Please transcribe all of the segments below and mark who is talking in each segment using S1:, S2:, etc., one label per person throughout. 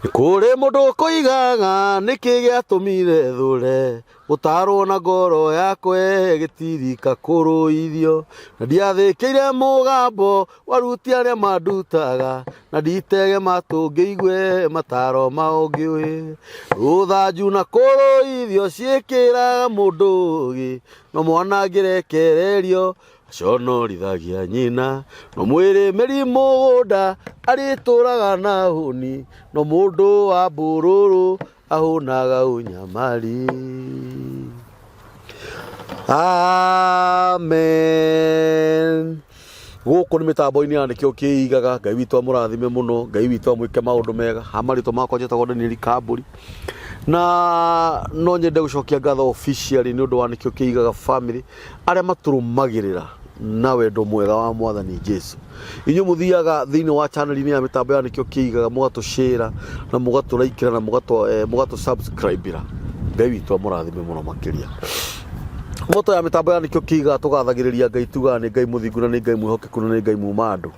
S1: Kũrĩ mũndũ ũkũigaga nĩkĩ gĩatũmire thũre gũtarwo na ngoro yakwa gĩtirika kũrũithio na ndiathĩkĩire mũgambo waruti arĩa mandutaga na nditege matũ ngĩigue mataro mao ngĩũĩ rũthanju na kũrũithio ciĩkĩraga mũndũ ũgĩ no mwana angĩrekererio aconorithagia nyina no mwĩrĩ mĩri mũgũnda arĩtũraga na hũni no mũndũ wa mbũrũrũ ahũnaga ũnyamari. Amen. Gũkũ nĩ mĩtambo-inĩ ya nĩkĩo kĩigaga. Ngai witũ amũrathime mũno, Ngai witũ amwĩke maũndũ mega. Ha marĩtwa makwa njĩtagwo Daniel Kambũri. Na no nyende gũcokia ngatho officially nĩ ũndũ wa nĩkĩo kĩigaga family arĩa matũrũmagĩrĩra na wendo mwega wa mwathani Jesu. Inyuĩ mũthiaga thĩinĩ wa channel-inĩ ya mĩtambo ya nĩkĩo kĩigaga mũgatũshare na mũgatũraikĩra na mũgatũ subscribe-ĩra. Ngai witũ amũrathime mũno makĩria. Moto ya mĩtambo ya nĩkĩo kĩigaga tũgathagĩrĩria Ngai tugaga nĩ Ngai mũthingu na nĩ Ngai mwĩhokeku na nĩ Ngai muma andũ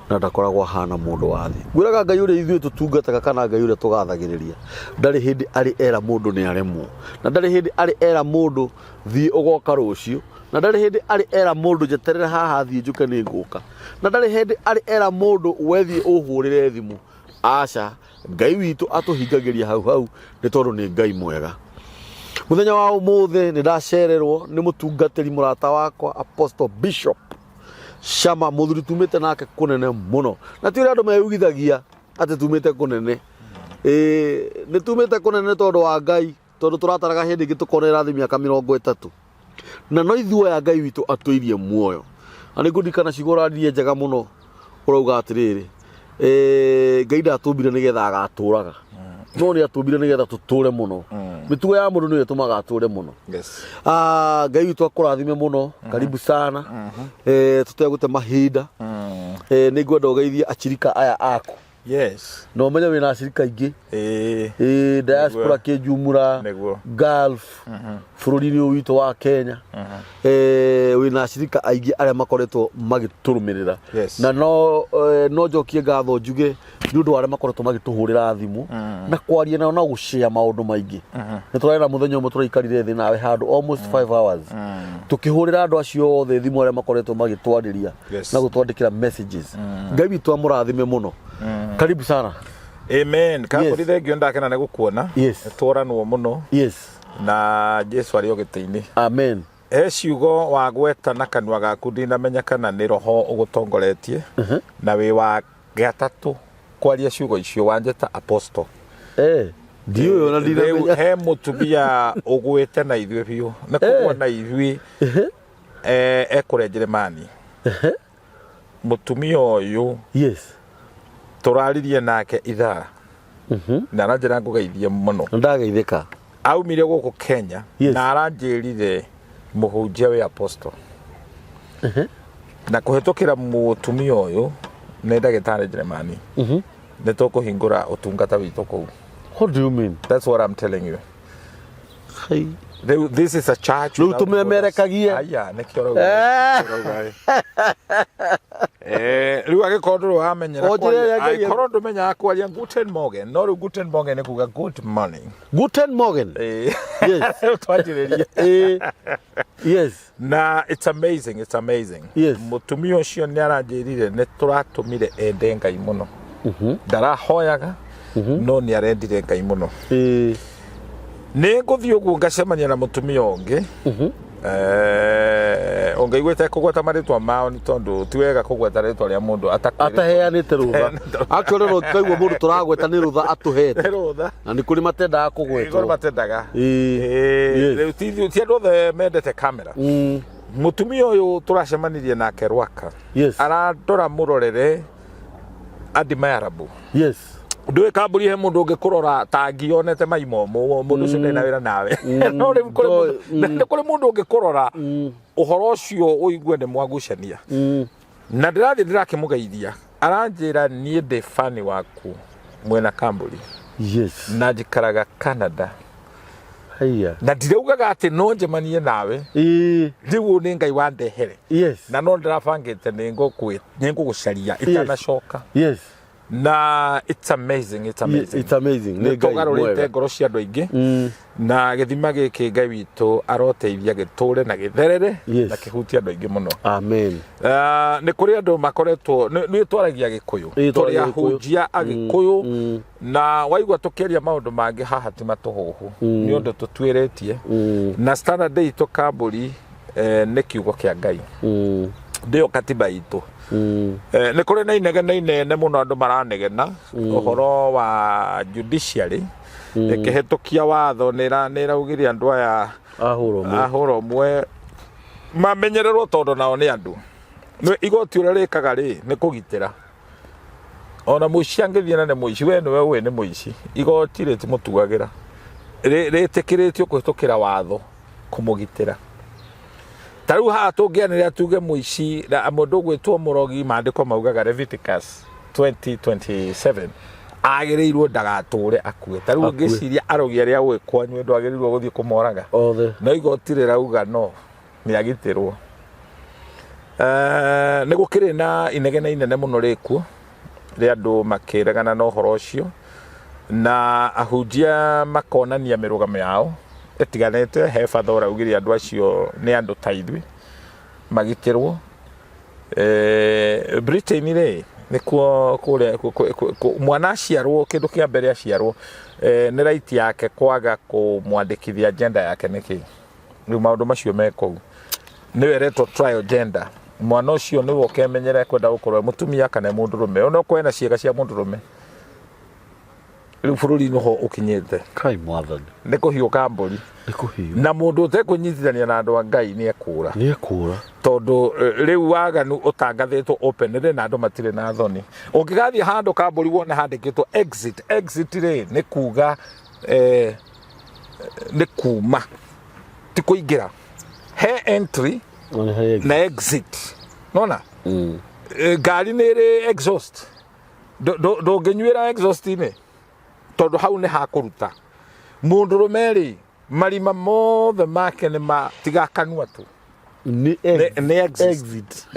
S1: na ndakoragwo ahana mũndũ wa thĩ. Ngwĩraga Ngai ũrĩa ithuĩ tũtungataga kana Ngai ũrĩa tũgathagĩrĩria ndarĩ hĩndĩ arĩ era mũndũ nĩ aremwo na ndarĩ hĩndĩ arĩ era mũndũ thiĩ ũgoka rũciũ na ndarĩ hĩndĩ arĩ era mũndũ njeterere haha thiĩ njũke nĩ ngũka na ndarĩ hĩndĩ arĩ era mũndũ wethiĩ ũhũrĩre thimũ. Aca, Ngai witũ atũhingagĩria hau hau nĩ tondũ nĩ Ngai mwega. Mũthenya wa ũmũthĩ nĩ ndacererwo nĩ mũtungatĩri mũrata wakwa Apostle Bishop Shama, mũthuri tumĩte nake kũnene mũno, na ti ũrĩa andũ meyugithagia atĩ tumĩte kũnene. Ĩĩ nĩ tumĩte kũnene tondũ wa Ngai, tondũ tũrataraga hĩndĩ ĩngĩ tũkona ĩrathiĩ mĩaka 30 na no ithuĩ aya Ngai witũ atũirie muoyo. Na nĩ ngũririkana ciugo ũraririe njega mũno ũrauga atĩrĩrĩ, Ngai ndatũmbire nĩgetha agatũraga no nĩ atũmbire nĩgetha tũtũre mũno. Mĩtugo ya mũndũ nĩyo ĩtũmaga atũre mũno. Ngai witũ akũrathime mũno, karibu sana. Tũtegũte mahinda, nĩ ngwenda ũgeithie achirika aya aku. Na ũmenye wĩna acirika aingĩ. Ĩĩ, diaspora kĩnjumura, Gulf, bũrũri-inĩ ũyũ witũ wa Kenya. Wĩna acirika aingĩ arĩa makoretwo magĩtũrũmĩrĩra. Na no njokie ngatho njuge nĩ ũndũ wa arĩa makoretwo magĩtũhũrĩra thimũ na kwaria nao na gũshare maũndũ maingĩ. Nĩ tũrarĩ na mũthenya ũmwe tũraikarire thĩ nawe handũ almost 5 hours tũkĩhũrĩra andũ acio othe thimũ arĩa makoretwo magĩtwarĩria na gũtwandĩkĩra messages. Ngai witũ amũrathime mũno. Karibu sana.
S2: Amen. Kambũri, thengio, ndakena nĩ gũkuona. Tworanwo mũno. Na Jesu arĩ o gĩtĩ-inĩ.
S1: Amen.
S2: He ciugo wagweta na kanua gaku ndinamenya kana nĩ roho ũgũtongoretie na wĩ wa gatatũ kwaria ciugo icio wanjĩta apostle.
S1: Ndiũĩ ona
S2: Rĩu
S1: ndinamenya.
S2: he mũtumia ũgwĩte na ithuĩ biũ nĩ kũgwa na ithuĩ ekũrĩa Njĩrĩmani. Mũtumia ũyũ tũraririe nake ithaa na aranjĩra ngũgeithie mũno.
S1: Ndageithĩka.
S2: Aumire gũkũ Kenya na aranjĩrire mũhunjia wĩ apostle na kũhĩtũkĩra mũtumia ũyũ nĩ ndagĩtarĩ Njĩrĩmani nĩ tũkũhingũra ũtungata witũ kũu.
S1: What do you mean?
S2: That's what I'm telling you.
S1: Hai.
S2: Rĩu this is a church
S1: Rĩu
S2: without borders.
S1: tũmemerekagie.
S2: Aya, nĩkĩo ũrauga, nĩkĩo ũrauga, rĩu angĩkorwo ndũrĩ wamenyera
S1: O njĩra ĩrĩa
S2: kwaria,
S1: Ngai-
S2: angĩkorwo ndũmenyaga kwaria guten morgen, no rĩu guten morgen nĩ kuga good morning.
S1: Guten Morgen.
S2: Rĩu twanjĩrĩrie. Na it's amazing, it's amazing. Mũtumia ũcio nĩ aranjĩrire nĩ tũratũmire ende Ngai mũno. Ndarahoyaga no nĩ arendire Ngai mũno. Nĩ ngũthiĩ ũguo ngacemania na mũtumia ũngĩ ũngĩiguĩte kũgweta marĩtwa mao nĩ tondũ ti wega kũgweta rĩtwa rĩa mũndũ atakwĩrĩtwo.
S1: Ataheanĩte rũtha. Actually no kaigua mũndũ tũragweta nĩ rũtha atũhete.
S2: Nĩ rũtha.
S1: Na nĩ kũrĩ matendaga
S2: Kũrĩ
S1: kũgwetwo.
S2: matendaga. Rĩu ti andũ othe mendete kamera. Mũtumia ũyũ tũracemanirie nake Rwaka. Arandora mũrorere admirable. Ndũĩ kambũri he mũndũ ũngĩkũrora ta ngionete mai momũ mũndũ ũcio ndarĩ na wĩra nawe no rĩu kũrĩ mũndũ- nĩ kũrĩ mũndũ ũngĩkũrora ũhoro ũcio ũigue nĩ mwagucania na ndĩrathiĩ ndĩrakĩmũgeithia aranjĩra niĩ ndĩ fani waku mwena kambũri na njikaraga Canada
S1: Haiya.
S2: Na ndiraugaga atĩ no njemanie nawe rĩu nĩ Ngai wandehere na no ndĩrabangĩte nĩ ngũgũcaria itanacoka. Na it's amazing, it's amazing.
S1: It's amazing. Nĩ
S2: Nĩ
S1: Ngai
S2: tũgarũrĩte
S1: mwega.
S2: ngoro cia andũ aingĩ na gĩthima gĩkĩ Ngai witũ aroteithia gĩtũre na gĩtherere na kĩhutie andũ aingĩ mũno.
S1: Amen.
S2: Ah, nĩ kũrĩ andũ makoretwo nĩ twaragia gĩkũyũ.
S1: Ĩĩ,
S2: tũrĩ
S1: twaragia Gĩkũyũ.
S2: ahunjia agĩkũyũ na waigua tũkĩaria maũndũ mangĩ haha ti matũhũhũ nĩ ũndũ tũtuĩrĩtie na standard itũ kambũri nĩ kiugo kĩa Ngai ndĩyo katiba itũ. Nĩ kũrĩ na inegene inene mũno andũ maranegena ũhoro wa judiciary ĩkĩhĩtũkia watho nĩ ĩraugire andũ aya
S1: Ahũra ũmwe.
S2: Ahũra ũmwe mamenyererwo tondũ nao nĩ andũ. Nĩ igoti ũrĩa rĩkaga rĩ nĩ kũgitĩra ona mũici angĩthiĩ na nĩ mũici we nĩwe ũĩ nĩ mũici igoti rĩtimũtuagĩra. Rĩtĩkĩrĩtio kũhĩtũkĩra watho kũmũgitĩra. Ta rĩu haha tũngĩanĩrĩra tuge mũici na mũndũ ũgwĩtwo mũrogi maandĩko maugaga Leviticus 20:27 agĩrĩirwo ndagatũre akue. Ta rĩu
S1: Akue.
S2: ngĩciria arogi arĩa ũĩ kwanyu ndwagĩrĩirwo gũthiĩ kũmoraga
S1: Othe.
S2: No igoti rĩrauga no nĩ agitĩrwo. Nĩ gũkĩrĩ na inegene inene mũno rĩkuo rĩa andũ makĩregana na ũhoro ũcio na ahunjia makonania mĩrũgamo yao ĩtiganĩte. He batha ũraugire andũ acio nĩ andũ ta ithuĩ magitĩrwo. Britain rĩ nĩkuo kũrĩa mwana aciarwo kĩndũ kĩa mbere aciarwo nĩ right yake kwaga kũmwandĩkithia gender yake nĩkĩ. Rĩu maũndũ macio me kũu nĩyo ĩretwo trial gender. Mwana ũcio nĩwe ũkemenyera kwenda gũkorwo e mũtumia kana e mũndũrũme ona okorwo ena ciĩga cia mũndũrũme. Rĩu bũrũri-inĩ ho ũkinyĩte.
S1: Kai mwathani.
S2: Nĩ kũhiũka mbũri.
S1: Nĩ kũhiũ.
S2: Na mũndũ ũtekũnyitithania na andũ a Ngai nĩ ekũra.
S1: Nĩ ekũra.
S2: Tondũ rĩu waganu ũtangathĩtwo openly na andũ matirĩ na thoni. Ũngĩgathiĩ handũ kambũri wone handĩkĩtwo exit, exit rĩ nĩ kuga nĩ kuma ti kũingĩra. He entry
S1: Na nĩ harĩ exit.
S2: Na exit. Nona? Ngari nĩ ĩrĩ exhaust. Ndũngĩnyuĩra exhaust-inĩ tondũ hau nĩ hakũruta. Mũndũrũme rĩ marima mothe make nĩ ma tiga kanua tu.
S1: Nĩ
S2: Nĩ exit.
S1: Exit.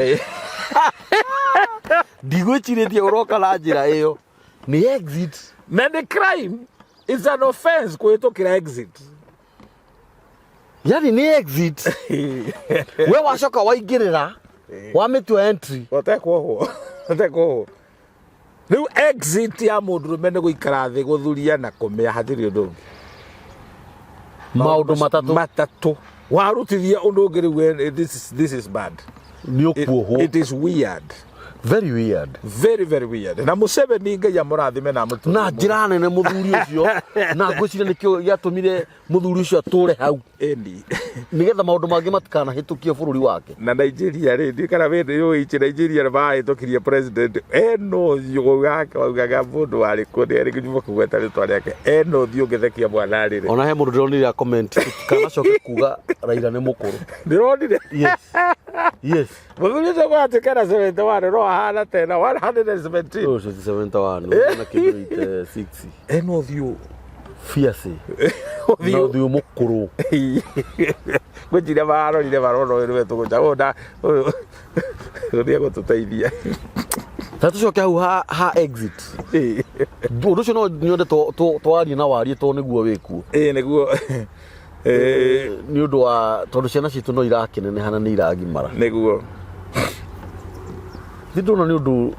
S1: Ndigwĩcirĩtie ũroka na njĩra ĩyo. Nĩ exit.
S2: Na nĩ crime. It's an offense kũhĩtũkĩra exit.
S1: Yani nĩ exit. We wacoka waingĩrĩra wamĩtua entry.
S2: Ũtekuohwo. Ũtekuohwo. Rĩu exit ya mũndũrũme nĩ gũikara thĩ gũthuria na kũmĩa hatirĩ ũndũ ũngĩ.
S1: Maũndũ matatũ.
S2: Matatũ. Warutithia ũndũ ũngĩ rĩu we, this is bad.
S1: Nĩ ũkuohwo.
S2: It is weird.
S1: Very weird.
S2: Very, very weird. Na Museveni Ngai amũrathime na amũtũme.
S1: Na njĩra nene mũthuri ũcio na ngwĩciria nĩkĩo gĩatũmire mũthuri ũcio atũre hau.
S2: Ĩni.
S1: Nĩgetha maũndũ mangĩ matikanahĩtũkie bũrũri wake.
S2: Na Nigeria rĩ, ndiũĩ kana wĩ nĩ ũĩ Nigeria nĩ marahĩtũkirie president ena ũthiũ wake waugaga mũndũ warĩ kuo nĩ arĩ nyuma kũgweta rĩtwa rĩake ena ũthiũ ũngĩthekia mwana rĩrĩ.
S1: Ona he mũndũ ndĩronire a comment tũtikanacoke kuga Raila nĩ mũkũrũ.
S2: Ndĩronire.
S1: Yes. Yes.
S2: Mũthuri ũcio gwatuĩka na 71 no ahana tena 117.
S1: Ũcio ti 71, na kĩndũ 86.
S2: Ena ũthiũ.
S1: Fierce.
S2: Ũthiũ.
S1: Na ũthiũ mũkũrũ.
S2: Ngwĩciria marorire marona ũyũ nĩwe tũgũca ũyũ na ũyũ nĩ egũtũteithia.
S1: Ta tũcoke hau ha exit. Ũndũ ũcio no nyende twarie na warie tondũ nĩguo wĩkuo.
S2: Ĩĩ nĩguo.
S1: Nĩ ũndũ wa tondũ ciana citũ no irakĩneneha na nĩ iragimara.
S2: Nĩguo.
S1: Nĩ ndona nĩ ũndũ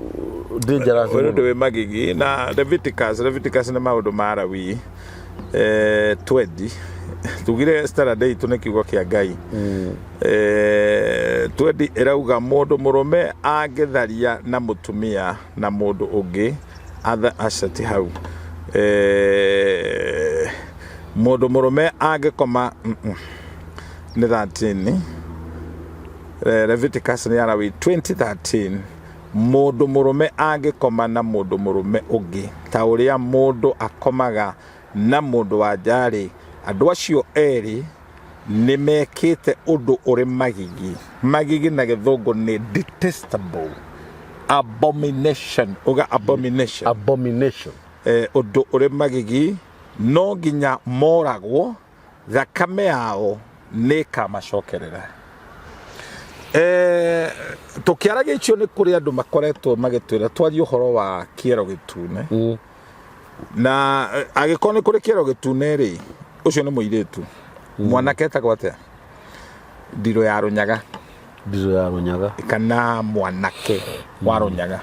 S1: dangerous
S2: Ũyũ nĩ
S1: mũno.
S2: ũndũ wĩ magigi na Leviticus nĩ maũndũ ma Lawi 20. Tugire standard itũ nĩ kiugo kĩa Ngai. 20 ĩrauga mũndũ mũrũme angĩtharia na mũtumia na mũndũ ũngĩ atha aca ti hau. Mũndũ mũrũme angĩkoma, nĩ 13. Leviticus nĩ Lawi 20:13. Mũndũ mũrũme angĩkoma na mũndũ mũrũme ũngĩ ta ũrĩa mũndũ akomaga na mũndũ wa nja-rĩ, andũ acio erĩ nĩ mekĩte ũndũ ũrĩ magigi. Magigi na gĩthũngũ nĩ detestable, abomination. Uga abomination.
S1: Abomination.
S2: Ũndũ ũrĩ magigi no nginya moragwo, thakame yao nĩ ĩkamacokerera. Tũkĩaragia icio nĩ kũrĩ andũ makoretwo magĩtwĩra twarie ũhoro wa kĩero gĩtune. Na angĩkorwo nĩ kũrĩ kĩero gĩtune rĩ, ũcio nĩ mũirĩtu. Mwanake etagwo atĩa? Ndirũ ya rũnyaga.
S1: Ndirũ ya rũnyaga.
S2: Kana mwanake wa rũnyaga.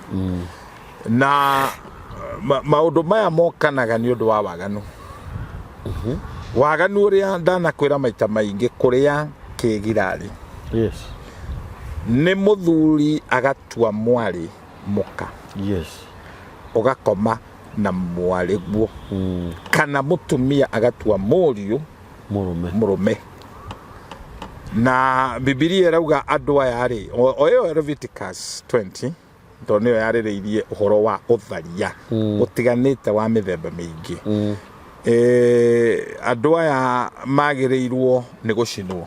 S2: Na maũndũ maya mokanaga nĩ ũndũ wa waganu. Waganu ũrĩa ndanakwĩra maita maingĩ kũrĩa kĩgirarĩ.
S1: Yes.
S2: Nĩ mũthuri agatua mwarĩ mũka.
S1: Yes.
S2: Ũgakoma na mwarĩ guo. Kana mũtumia agatua mũriũ
S1: mũrũme.
S2: Mũrũme. Na Bibilia ĩrauga andũ aya rĩ, o ĩyo Leviticus 20, tondũ nĩyo yarĩrĩirie ũhoro wa ũtharia ũtiganĩte wa mĩthemba mĩingĩ. Andũ aya magĩrĩirwo nĩ gũcinwo.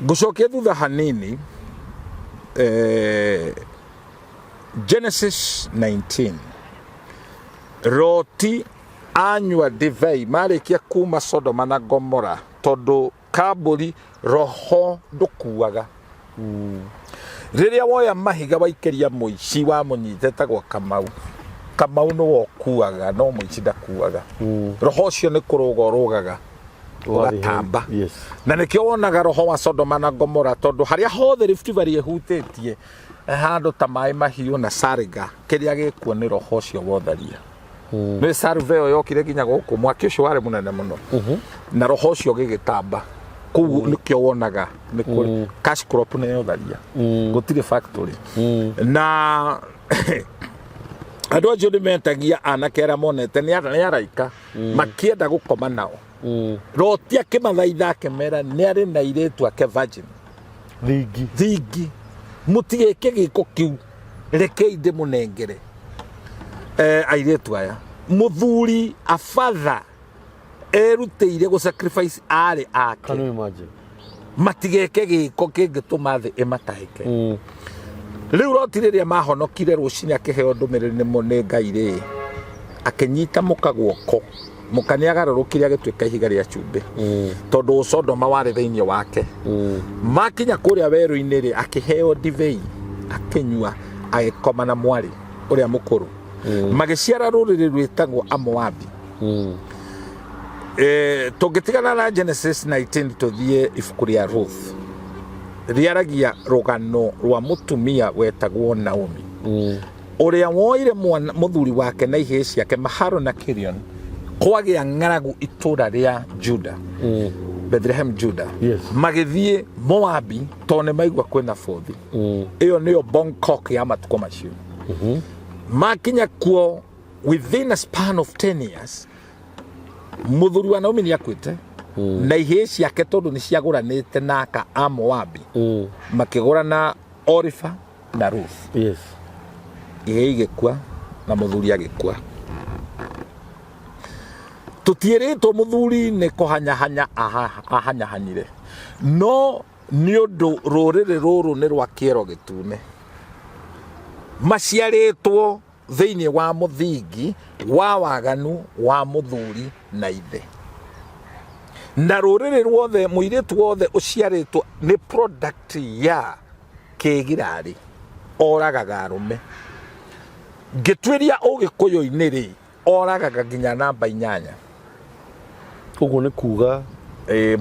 S2: Ngũcokia thutha hanini, Genesis 19, Loti anyua ndibei marĩkia kuma Sodoma na Gomora, tondũ kambũri roho ndũkuaga. Rĩrĩa woya mahiga waikĩria mũici wamũnyita etagwo Kamau, Kamau nĩwe ũkuaga no mũici ndakuaga. Roho ũcio nĩ kũrũga ũrũgaga ũgatamba.
S1: Yes.
S2: Na nĩkĩo wonaga roho wa Sodoma na Gomora, tondũ harĩa hothe Rift Valley ĩhutĩtie handũ ta maĩ mahiũ na Sarga, kĩrĩa gĩkuo nĩ roho ũcio wotharia. Nĩ survey ĩyo yokire nginya gũkũ, mwaki ũcio warĩ mũnene mũno na roho ũcio ũgĩgĩtamba kũu. Nĩkĩo wonaga nĩ kũrĩ cash crop nĩ yotharia, gũtirĩ factory. Na andũ acio nĩ metagia anake arĩa monete nĩ araika makĩenda gũkoma nao. Loti akĩmathaitha akĩmera nĩ arĩ na airĩtu ake virgin.
S1: Thingi.
S2: Thingi, mũtigĩke gĩko kĩu, rekei ndĩmũnengere airĩtu aya. Mũthuri abatha erutĩire gũ sacrifice arĩ ake.
S1: Can you imagine?
S2: Matigeke gĩko kĩngĩtũma thĩ ĩmatahĩke. Rĩu Loti rĩrĩa mahonokire rũcinĩ akĩheo ndũmĩrĩri nĩ Ngai rĩ, akĩnyita mũka guoko, mũka nĩ agarũrũkire agĩtuĩka ihiga rĩa cumbĩ, tondũ Sodoma warĩ thĩinĩ wake. Makinya kũrĩa werũ-inĩ rĩ, akĩheo ndibei akĩnyua, agĩkoma na mwarĩ ũrĩa mũkũrũ, magĩciara rũrĩrĩ rwĩtagwo Amoabi. Tũngĩtigana na Genesis 19 tũthiĩ ibuku rĩa Ruth, rĩaragia rũgano rwa mũtumia wetagwo Naomi, ũrĩa woire mũthuri wake na ihĩĩ ciake Maharo na Kirion kwagĩa ng'aragu itũra rĩa Juda, Bethlehem Juda. Magĩthiĩ Moabi tondũ nĩ maigua kwĩna bũthi. Ĩyo nĩyo Bangkok ya matukũ macio. Makinya kuo, within a span of 10 years mũthuri wa Naomi nĩ akuĩte na ihĩĩ ciake, tondũ nĩ ciagũranĩte na aka a Moabi, makĩgũrana Orifa na Ruth. Ihĩĩ igĩkua na mũthuri agĩkua. Tũtiĩrĩtwo mũthuri nĩ kũhanyahanya ahanyahanyire, no nĩ ũndũ rũrĩrĩ rũrũ nĩ rwa kĩero gĩtune, maciarĩtwo thĩinĩ wa mũthingi wa waganu wa mũthuri na ithe. Na rũrĩrĩ ruothe, mũirĩtu wothe ũciarĩtwo nĩ product ya kĩgirarĩ oragaga arũme. Ngĩtuĩria ũgĩkũyũ-inĩ rĩ, oragaga nginya namba 8.
S1: Ũguo nĩ kuga?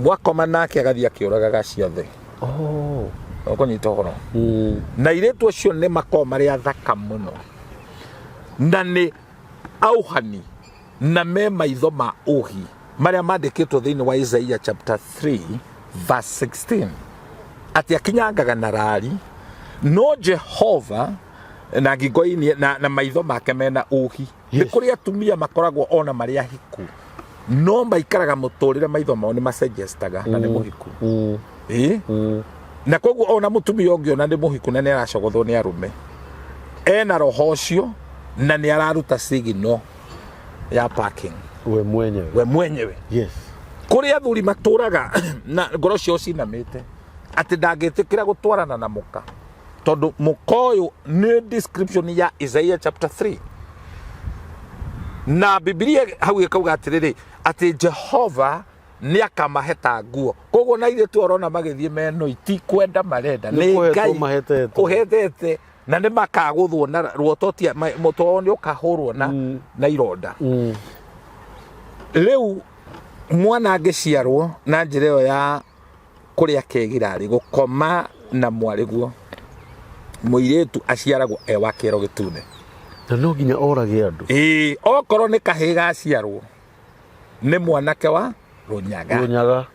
S2: Mwakoma nake agathiĩ akĩũragaga ciothe.
S1: Oh.
S2: Ũkũnyita ũhoro? Na airĩtu acio nĩ makoragwo marĩ athaka mũno na nĩ auhani na me maitho ma ũhi marĩa mandĩkĩtwo thĩinĩ wa Isaiah chapter 3 verse 16, atĩ akinyangaga na rari no Jehova na ngingo-inĩ na maitho make mena ũhi. Nĩ kũrĩ atumia makoragwo ona marĩ ahiku no maikaraga mũtũrĩre maitho mao nĩ macenjestaga na nĩ mũhiku. Ĩĩ. Na koguo ona mũtumia ũngĩona nĩ mũhiku na nĩ aracogothwo nĩ arũme, ena roho ũcio na nĩ araruta signal ya parking.
S1: We mwenyewe.
S2: We mwenyewe. Kũrĩ athuri matũraga na ngoro ciao cinamĩte atĩ ndangĩtĩkĩra gũtwarana na mũka, tondũ mũka ũyũ nĩ description ya Isaiah chapter 3, na Bibilia hau ĩkauga atĩrĩrĩ, atĩ Jehova Nĩ akamaheta nguo. Koguo na airĩtu ũrona magĩthiĩ meno ti kwenda marenda.
S1: Nĩ kũhetwo mahetetwo.
S2: Ũhetete na nĩ makagũthwo na ruototia mũtwe wao nĩ ũkahũrwo na na ironda. Rĩu mwana angĩciarwo na njĩra ĩyo ya kũrĩa kegirarĩ gũkoma na mwarĩguo, mũirĩtu aciaragwo e wa kĩero gĩtune.
S1: Na no nginya orage andũ.
S2: Ĩĩ, okorwo nĩ kahĩĩ gaciarwo nĩ mwanake wa rũnyaga.
S1: Rũnyaga.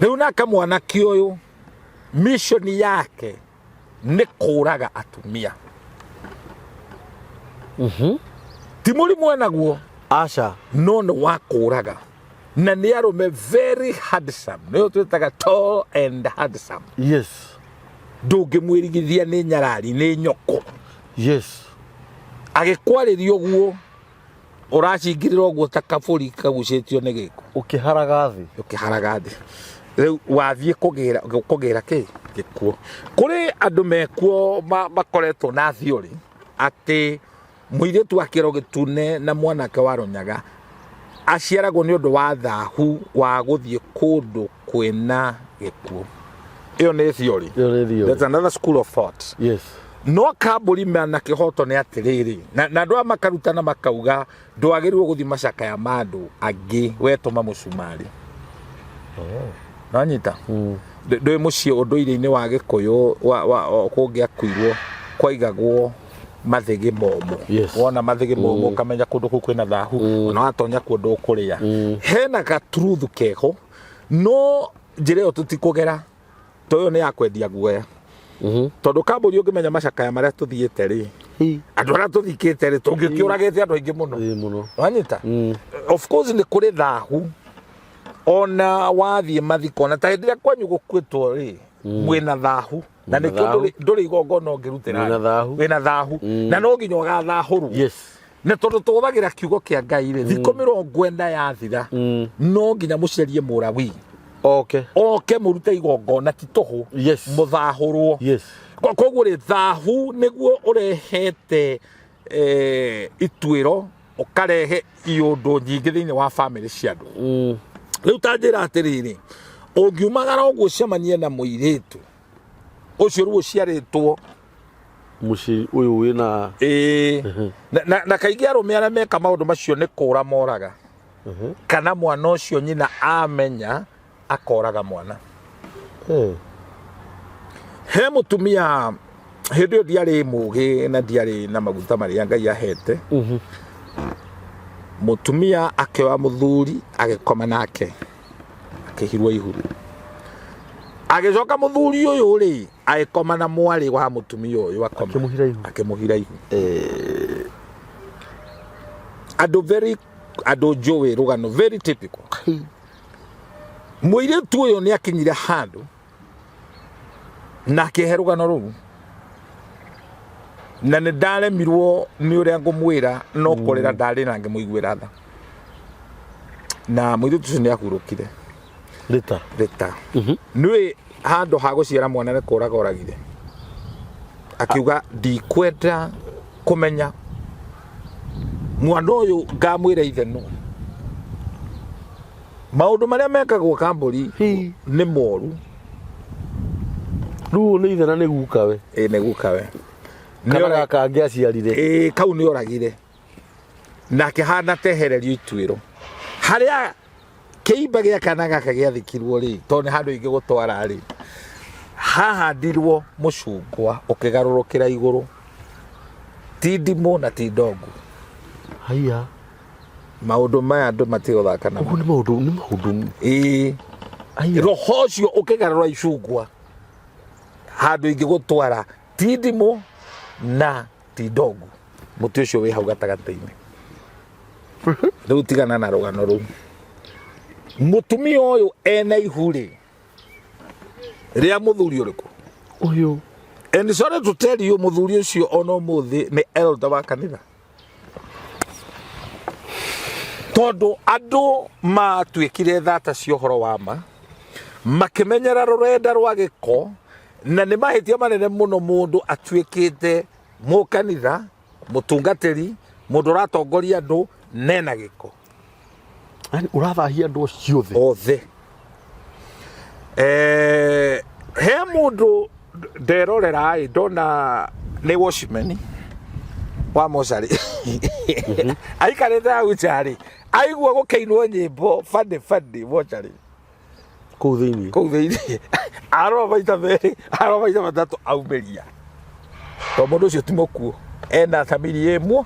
S2: Rĩu nake mwanake ũyũ mission yake nĩ kũraga atumia. Ti mũrimũ enaguo.
S1: Aca.
S2: No nĩ wa kũraga, na nĩ arũme very handsome, nĩyo twĩtaga tall and handsome. Ndũngĩmwĩrigithia nĩ nyarari, nĩ nyoko. Agĩkwarĩria ũguo ũracingĩrĩra ũguo ta kabũri kagucĩtio nĩ gĩko.
S1: Ũkĩharaga thĩ.
S2: Ũkĩharaga thĩ. Rĩu wathiĩ kũgĩra kĩ gĩkuo. Kũrĩ andũ mekuo makoretwo na theory atĩ mũirĩtu wa kĩero gĩtune na mwanake wa rũnyaga aciaragwo nĩ ũndũ wa thahu wa gũthiĩ kũndũ kwĩna gĩkuũ. Ĩyo nĩ theory.
S1: Ĩyo nĩ theory.
S2: That's another school of thought. No kambũri na kĩhoto nĩ atĩrĩrĩ, na andũ aya makarutana makauga ndwagĩrĩirwo gũthiĩ macakaya ma andũ angĩ wetũma mũcumarĩ. Nonyita? Ndũĩ mũciĩ ũndũire-inĩ wa Gĩkũyũ kũngĩakuirwo kwaigagwo mathĩgĩ momũ. Wona mathĩgĩ momũ ũkamenya kũndũ kũu kwĩna thahu, ona watonya kuo ndũkũrĩa. Hena ga truth keho, no njĩra ĩyo tũtikũgera, tondũ ĩyo nĩ ya kwendia guoya. Tondũ kambũri ũngĩmenya macakaya marĩa tũthiĩte rĩ, andũ arĩa tũthikĩte rĩ, tũngĩkĩũragĩte andũ aingĩ mũno.
S1: Ĩĩ mũno.
S2: Wanyita? Of course nĩ kũrĩ thahu, ona wathiĩ mathiko, ona ta hĩndĩ ĩrĩa kwanyu gũkuĩtwo rĩ, mwĩna thahu. Na
S1: Mwĩna
S2: nĩkĩo
S1: thahu.
S2: ndũrĩ igongona ũngĩrutĩra.
S1: Mwĩna thahu.
S2: Wĩna thahu. Na no nginya ũgathahũrwo. Nĩ tondũ tũhũthagĩra kiugo kĩa Ngai rĩ, thikũ 40 yathira, no nginya mũcerie mũrawi. Oke mũrute igongona ti tũhũ. Mũthahũrwo. Koguo rĩ, thahu nĩguo ũrehete ituĩro, ũkarehe iũndũ nyingĩ thĩinĩ wa famĩlĩ cia andũ. Rĩu ta njĩra atĩrĩrĩ, ũngiumagara ũguo ũcemanie na mũirĩtu ũcio rĩu ũciarĩtwo
S1: mũciĩ ũyũ wĩna
S2: Ĩĩ. Na kaingĩ arũme arĩa meka maũndũ macio nĩ kũra moraga. Kana mwana ũcio nyina amenya akoraga mwana. He mũtumia hĩndĩ ĩyo ndiarĩ mũgĩ na ndiarĩ na maguta marĩa Ngai ahete. Mũtumia akĩoya mũthuri agĩkoma nake, akĩhirwo ihu. Agĩcoka mũthuri ũyũ rĩ, agĩkoma na mwarĩ wa mũtumia ũyũ akoma.
S1: Akĩmũhira ihu.
S2: Akĩmũhira ihu. Andũ very, andũ njũĩ rũgano very typical. Mũirĩtu ũyũ nĩ akinyire handũ na akĩhe rũgano rũu, na nĩ ndaremirwo nĩ ũrĩa ngũmwĩra, no kũrĩra ndarĩ na ngĩmũiguĩra tha. Na mũirĩtu ũcio nĩ ahurũkire.
S1: Rita.
S2: Rita. Nĩũĩ handũ ha gũciara mwana nĩ kũraga oragire. Akiuga ndikwenda kũmenya mwana ũyũ ngamwĩra ithe nũ. Maũndũ marĩa mekagwo kambũri nĩ moru.
S1: Rĩu nĩ ithe na nĩ gukawe.
S2: Ĩĩ nĩ gukawe.
S1: Kana gaka angĩaciarire.
S2: Ĩĩ kau nĩ oragire. Nake hana tehererio ituĩro. Harĩa kĩimba gĩa kana gaka gĩathikirwo rĩ, tondũ nĩ handũ ingĩgũtwara rĩ, hahandirwo mũcungwa ũkĩgarũrũkĩra igũrũ, ti ndimũ na ti ndongu.
S1: Haiya.
S2: Maũndũ maya andũ matigũthaka namo.
S1: Ũguo nĩ maũndũ, nĩ maũndũ.
S2: Ĩĩ.
S1: Haiya.
S2: Roho ũcio ũkĩgarũra icungwa handũ ingĩgũtwara, ti ndimũ na ti ndongu. Mũtĩ ũcio wĩ hau gatagatĩ-inĩ. Rĩu tigana na rũgano rũu. Mũtumia ũyũ ena ihu rĩ, rĩa mũthuri ũrĩkũ?
S1: Ũyũ.
S2: And sorry to tell you, mũthuri ũcio ona ũmũthĩ nĩ elder wa kanitha. Tondũ andũ matuĩkire thata cia ũhoro wa ma, makĩmenyera rũrenda rwa gĩko, na nĩ mahĩtia manene mũno mũndũ atuĩkĩte mũkanitha, mũtungatĩri, mũndũ ũratongoria andũ, nena gĩko.
S1: Yaani ũrathahia andũ acio othe.
S2: Othe. He mũndũ nderorera ĩ ndona nĩ watchman wa mocarĩ aikarĩte hau nja rĩ, aigua gũkĩinwo nyĩmbo bani bani mocarĩ
S1: kũu thĩinĩ.
S2: Kũu thĩinĩ arora maita merĩ, arora maita matatũ, aumĩria to mũndũ ũcio ti mũkuũ, ena thamiri ĩmwe.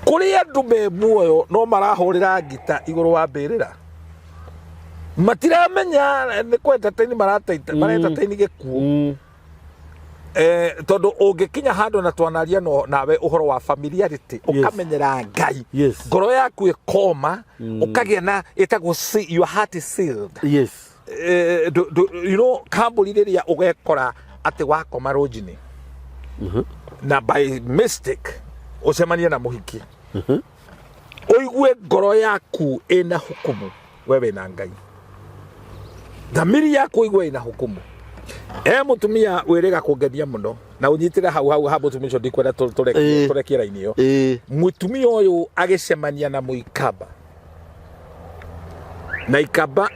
S2: Kũrĩ andũ me muoyo no marahũrĩra ngita igũrũ wa mbĩrĩra, matiramenya nĩ kũ entertain mara entertain gĩkuũ. Tondũ ũngĩkinya handũ na twanaria no, nawe ũhoro wa familiarity, ũkamenyera Ngai, ngoro yaku ĩkoma, ũkagĩa na ĩtagwo your heart is sealed. Kambũri rĩrĩa ũgekora atĩ wakoma rũnjinĩ na by mistake ũcemanie na mũhiki, ũigue ngoro yaku ĩna hukumu, we wĩna Ngai, thamiri yaku ũigue ĩna hukumu. E mũtumia wĩrĩga kũngenia mũno na ũnyitĩre hau hau ha mũtumia ũcio, ndikwenda tũrekie raini ĩyo. Mũtumia ũyũ agĩcemania na mũikamba na ikamba,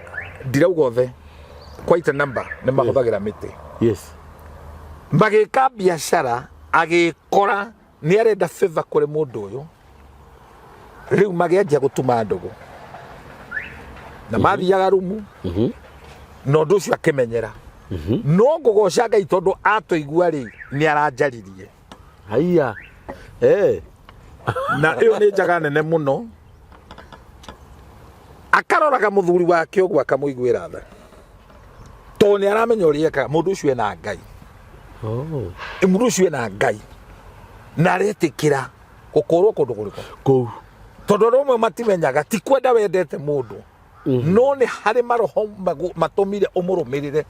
S2: ndirauga othe, quite a number nĩ mahũthagĩra mĩtĩ. Magĩka biacara, agĩkora nĩ arenda favor kũrĩ mũndũ ũyũ, rĩu magĩanjia gũtuma ndũgũ na mathiaga rumu na ũndũ ũcio akĩmenyera. No ngũgoca Ngai tondũ atũigua rĩ, nĩ aranjaririe.
S1: Haiya.
S2: Na ĩyo nĩ njaga nene mũno, akaroraga mũthuri wake ũguo akamũiguĩra tha tondũ nĩ aramenya ũrĩa ekaga. Mũndũ ũcio ena Ngai. Mũndũ ũcio ena Ngai na aretĩkĩra gũkũrwo kũndũ kũrĩkũ?
S1: Kũu.
S2: Tondũ andũ amwe matimenyaga ti kwenda wendete mũndũ, no nĩ harĩ maroho matũmire ũmũrũmĩrĩre.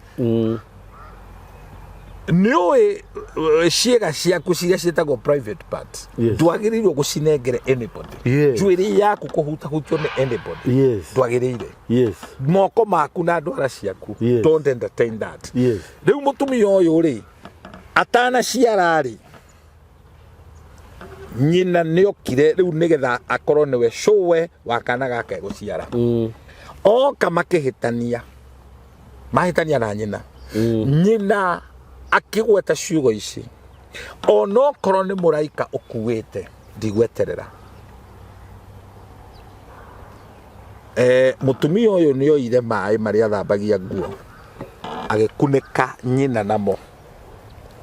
S2: Nĩ ũĩ ciĩga ciaku ciria ciĩtagwo private parts, ndwagĩrĩirwo gũcinengere anybody. Njuĩrĩ yaku kũhutahutio nĩ anybody, ndwagĩrĩire. Moko maku na ndwara ciaku, don't entertain that. Rĩu mũtumia ũyũ rĩ, atanaciara rĩ, nyina nĩokire rĩu nĩgetha akorwo nĩwe cũwe wa kana gake gũciara. Oka makĩhĩtania, mahĩtania na nyina. Nyina akĩgweta ciugo ici, onokorwo nĩ mũraika ũkuĩte, ndigweterera. Mũtumia ũyũ nĩ oire maĩ marĩa athambagia nguo, agĩkunĩka nyina namo,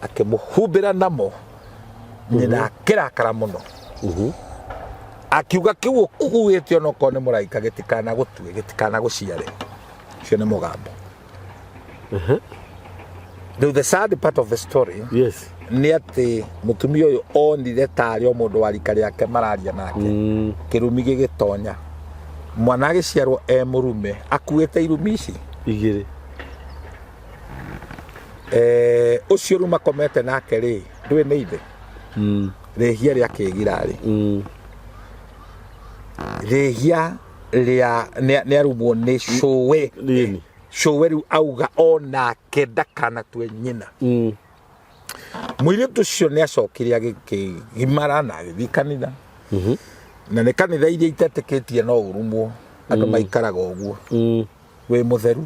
S2: akĩmũhumbĩra namo. Nyina akĩrakara mũno, akiuga kĩu ũkuĩte onokorwo nĩ mũraika gĩtikana gũtue, gĩtikana gũciare. Ũcio nĩ mũgambo. Rĩu the sad part of the story nĩ atĩ mũtumia ũyũ onire tarĩ o mũndũ wa rika rĩake mararia nake. Kĩrumi gĩgĩtonya, mwana agĩciarwo e mũrume, akuĩte irumi ici
S1: igĩrĩ.
S2: Ũcio rĩu makomete nake rĩ, ndũĩ nĩ ithe. Rĩhia rĩa kĩgira rĩ, rĩhia rĩa nĩ arumwo nĩ cũwe.
S1: Nini.
S2: Cũwe rĩu auga onake ndakanatue nyina. Mũirĩtu ũcio nĩ acokire agĩkĩgimara na agĩthiĩ kanitha, na nĩ kanitha iria itetĩkĩtie no ũrumwo, andũ maikaraga ũguo wĩ mũtheru.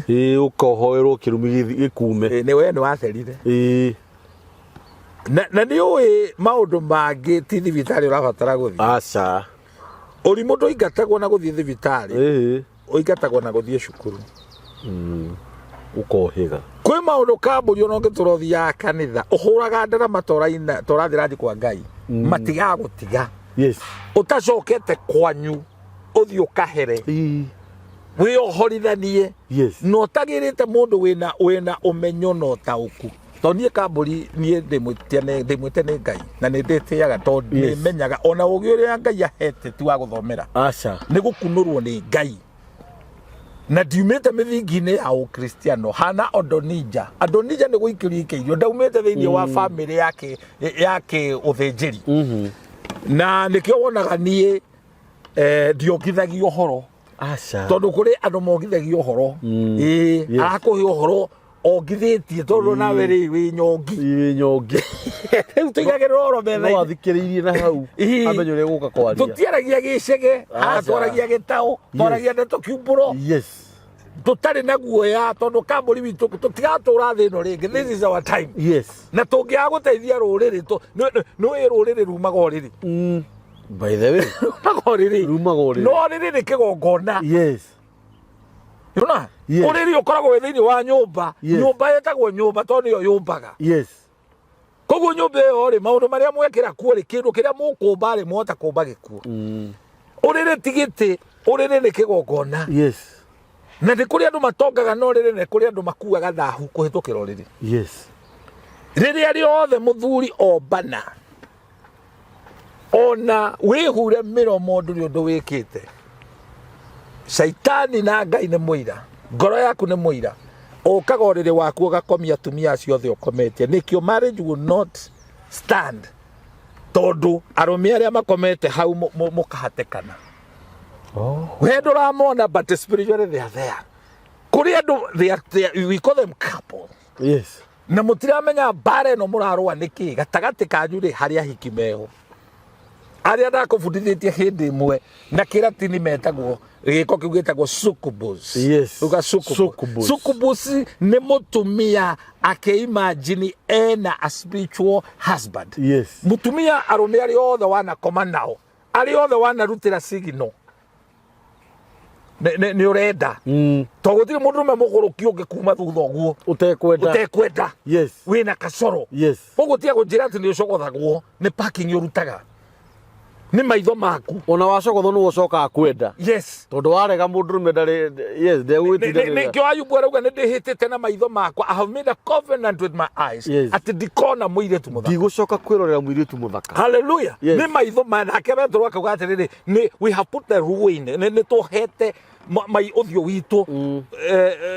S1: Ĩĩ, ũkohoerwo kĩrumi gĩkume.
S2: Nĩ we nĩ wacerire. Na nĩ ũĩ maũndũ mangĩ ti thibitarĩ ũrabatara gũthiĩ.
S1: Aca.
S2: Ũrimũ ndũingatagwo na gũthiĩ thibitarĩ, ũingatagwo na gũthiĩ cukuru.
S1: Ũkohĩga.
S2: Kwĩ maũndũ kambũri ona ũngĩtũra ũthiaga kanitha ũhũraga ndarama toraina torathĩra kwa Ngai, matigagũtiga. Ũtacokete kwanyu ũthiĩ ũkahere, wĩohorithanie na ũtagĩrĩte mũndũ wĩna ũmenyo na ũtaũku, tondũ niĩ kambũri niĩ ndĩmwĩte nĩ Ngai na nĩ ndĩtĩaga tondũ nĩ menyaga ona ũgĩ ũrĩa Ngai ahete ti wa gũthomera.
S1: Aca.
S2: Nĩ gũkunũrwo nĩ Ngai, na ndiumĩte mĩthingi-inĩ ya ũkristiano hana Odonija. Adonija nĩ gũikĩrio ikĩirio, ndaumĩte thĩinĩ wa famĩlĩ yake ũthĩnjĩri, na nĩkĩo wonaga niĩ ndiongithagia ũhoro.
S1: Aca.
S2: Tondũ kũrĩ andũ mongithagia ũhoro. Ĩĩ, arakũhe ũhoro ongithĩtie tondũ nawe rĩ wĩ nyongi.
S1: Wĩ nyongi.
S2: Rĩu tũigagĩrĩra ũhoro
S1: No
S2: metha-inĩ.
S1: athikĩrĩirie na hau
S2: Ii.
S1: amenye ũrĩa gũka kwaria.
S2: Tũtiaragia gĩcege haha.
S1: Aca.
S2: Twaragia gĩtaũ, twaragia ndeto kiumbũro. Tũtarĩ na guoya, tondũ kambũri witũ tũtigatũra thĩ ĩno rĩngĩ. This is our time. Na tũngĩaga gũteithia rũrĩrĩ, nĩũĩ rũrĩrĩ rumaga ũrĩrĩ.
S1: By the way,
S2: Rumaga ũrĩrĩ.
S1: Rumaga ũrĩrĩ.
S2: No ũrĩrĩ nĩ kĩgongona. Nĩwona?
S1: Yes.
S2: Ũrĩrĩ ũkoragwo wĩ thĩinĩ wa nyũmba. Nyũmba ĩtagwo nyũmba tondũ nĩyo yũmbaga. Koguo nyũmba ĩyo rĩ, maũndũ marĩa mwekĩra kuo rĩ, kĩndũ kĩrĩa mũkũmba rĩ, mwahota kũmba gĩkuo. Ũrĩrĩ ti gĩtĩ, ũrĩrĩ nĩ kĩgongona. Na nĩ kũrĩ andũ matongaga na ũrĩrĩ, na nĩ kũrĩ andũ makuaga thahu kũhĩtũkĩra ũrĩrĩ. Rĩrĩa rĩothe mũthuri ombana, ona wĩhure mĩromo ndũrĩ ũndũ wĩkĩte, caitani na Ngai nĩ mũira, ngoro yaku nĩ mũira, ũkaga ũrĩrĩ waku ũgakomia atumia acio othe ũkometie. Nĩkĩo marriage will not stand, tondũ arũme arĩa makomete hau mũkahatĩkana. We ndũramona, but spiritually they are there. Kũrĩ andũ they are, we call them couple. Na mũtiramenya mbara ĩno mũrarũa nĩkĩ gatagatĩ kanyu rĩ, harĩ ahiki meho arĩa ndakũbundithĩtie hĩndĩ ĩmwe na kĩratini metagwo gĩko kĩu gĩtagwo succubus. Uga succubus.
S1: Succubus.
S2: Succubus nĩ mũtumia akĩimagine ena a spiritual husband. Mũtumia, arũme arĩa othe wanakoma nao, arĩa othe wanarutĩra signal nĩ ũrenda, to gũtirĩ mũndũrũme mũgũrũki ũngĩ kuma thutha ũguo
S1: Ũtekwenda.
S2: Ũtekwenda. Wĩna kacoro. Koguo tiga kũnjĩra atĩ nĩ ũcogothagwo nĩ parking ũrutaga nĩ maitho maku.
S1: Ona wacogothwo nĩwe ũcokaga kwenda. Tondũ warega mũndũrũme ndarĩ, yes, ndegwĩtindanĩra.
S2: Nĩkĩo Ayubu arauga, nĩ ndĩhĩtĩte na maitho makwa, I have made a covenant with my eyes, atĩ ndikona mũirĩtu mũthaka.
S1: Ndigũcoka kwĩrorera mũirĩtu mũthaka.
S2: Haleluya. Nĩ maitho ma nake Petero akauga atĩrĩrĩ, nĩ we have put the ruin, nĩ tũhete mai ũthiũ witũ.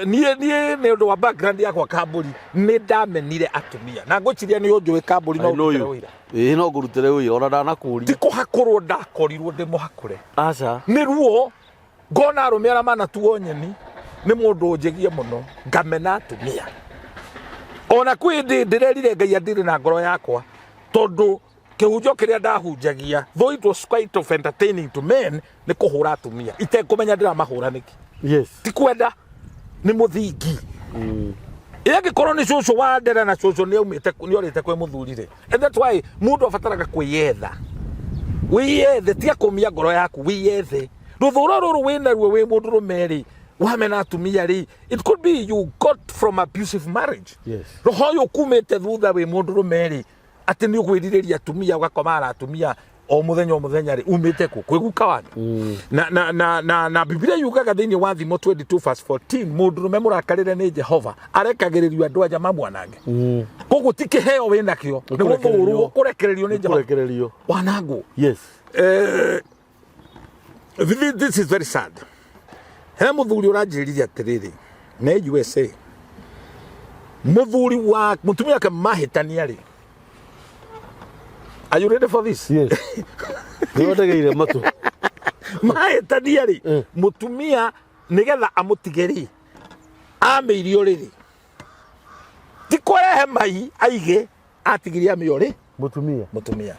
S2: Niĩ nĩ ũndũ wa background yakwa kambũri, nĩ ndamenire atumia na ngwĩciria nĩ ũnjũĩ kambũri no
S1: I know
S2: ũndutĩre
S1: you.
S2: ũira.
S1: Ĩĩ, no ngũrutĩre ũira ona
S2: Ti
S1: ndanakũria.
S2: kũhakũrwo ndakorirwo ndĩ mũhakũre.
S1: Aca.
S2: Nĩ ruo ngona arũme arĩa manatuo nyeni nĩ mũndũ ũnjĩgie mũno, ngamena atumia. Ona kwĩ ndĩ ndĩrerire Ngai andire na ngoro yakwa, tondũ kĩhunjo kĩrĩa ndahunjagia, though it was quite of entertaining to men, nĩ kũhũra atumia itekũmenya ndĩramahũra nĩkĩ. Ti kwenda, nĩ mũthingi. Ĩ angĩkorwo nĩ cũcũ wa ndera na cũcũ nĩ aumĩte, nĩ orĩte kwĩ mũthuri rĩ, and that's why mũndũ abataraga kwĩyetha. Wĩyethe, tiga kũmia ngoro yaku, wĩyethe. Rũthũro rũrũ wĩnaruo wĩ mũndũrũme rĩ, wamena atumia rĩ, it could be you got from abusive marriage. Roho ũyũ kumĩte thutha wĩ mũndũrũme rĩ, atĩ nĩ ũgwĩrirĩria atumia, ũgakoma na atumia o mũthenya o mũthenya rĩ, umĩte kũ? Kwĩ guka wanyu. Na Biblia yugaga thĩinĩ wa Thimo 22 verse 14, mũndũrũme mũrakarĩre nĩ Jehova arekagĩrĩrio andũ anja mamwanange. Koguo ti kĩheo wĩ nakĩo, nĩ
S1: kũrekererio.
S2: gũthũrwo, kũrekererio nĩ Jehova.
S1: Kũrekererio.
S2: Wanangwo. This is very sad. He mũthuri ũranjĩrire atĩrĩrĩ, nĩ USA, mũthuri wa mũtumia wake mahĩtania rĩ, are you ready for this?
S1: Yes, nĩwendegeire matũ.
S2: Mahĩtania rĩ, mũtumia nĩgetha amũtige rĩ, amĩirie ũrĩrĩ, ti kũrehe mai aige, atigirie amĩorĩ.
S1: Mũtumia.
S2: Mũtumia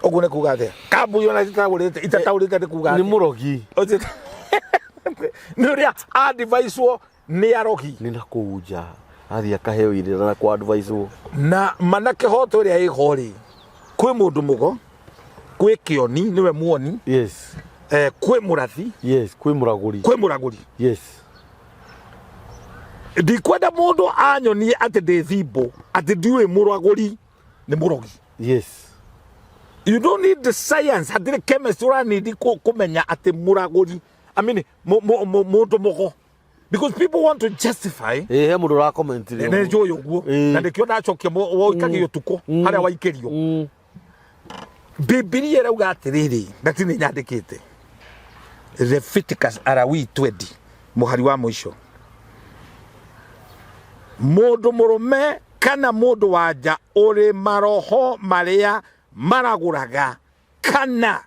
S2: ũguo nĩ kuga atĩa? Kambuni ona itataũrĩte, itataũrĩte nĩ kuga
S1: Nĩ
S2: atĩa?
S1: mũrogi.
S2: Nĩ ũrĩa advicewo nĩ arogi.
S1: Nĩ na kũu nja athiĩ akaheo irĩra na kwa advice-wo.
S2: Na mana kĩhoto ĩrĩa ĩho rĩ, kwĩ mũndũ mũgo, kwĩ kĩoni nĩwe muoni, kwĩ mũrathi,
S1: Kwĩ mũragũri.
S2: Kwĩ mũragũri. Ndikwenda mũndũ anyonie atĩ ndĩ thimbo, atĩ ndiũĩ mũragũri nĩ mũrogi. You don't need the science, hatirĩ chemist ũranindi kũmenya atĩ mũragũri, I mean, mũndũ mũgo, because people want to justify.
S1: Ĩ, he mũndũ ũrakomentire.
S2: Nĩ njũĩ ũguo. Na nĩkĩo ndacokia woikagio ũtukũ harĩa waikĩrio. Bibilia ĩrauga atĩrĩrĩ, na ti nĩ nyandĩkĩte, Leviticus Arawi 20 mũhari wa mũico, mũndũ mũrũme kana mũndũ wa nja ũrĩ maroho marĩa maragũraga kana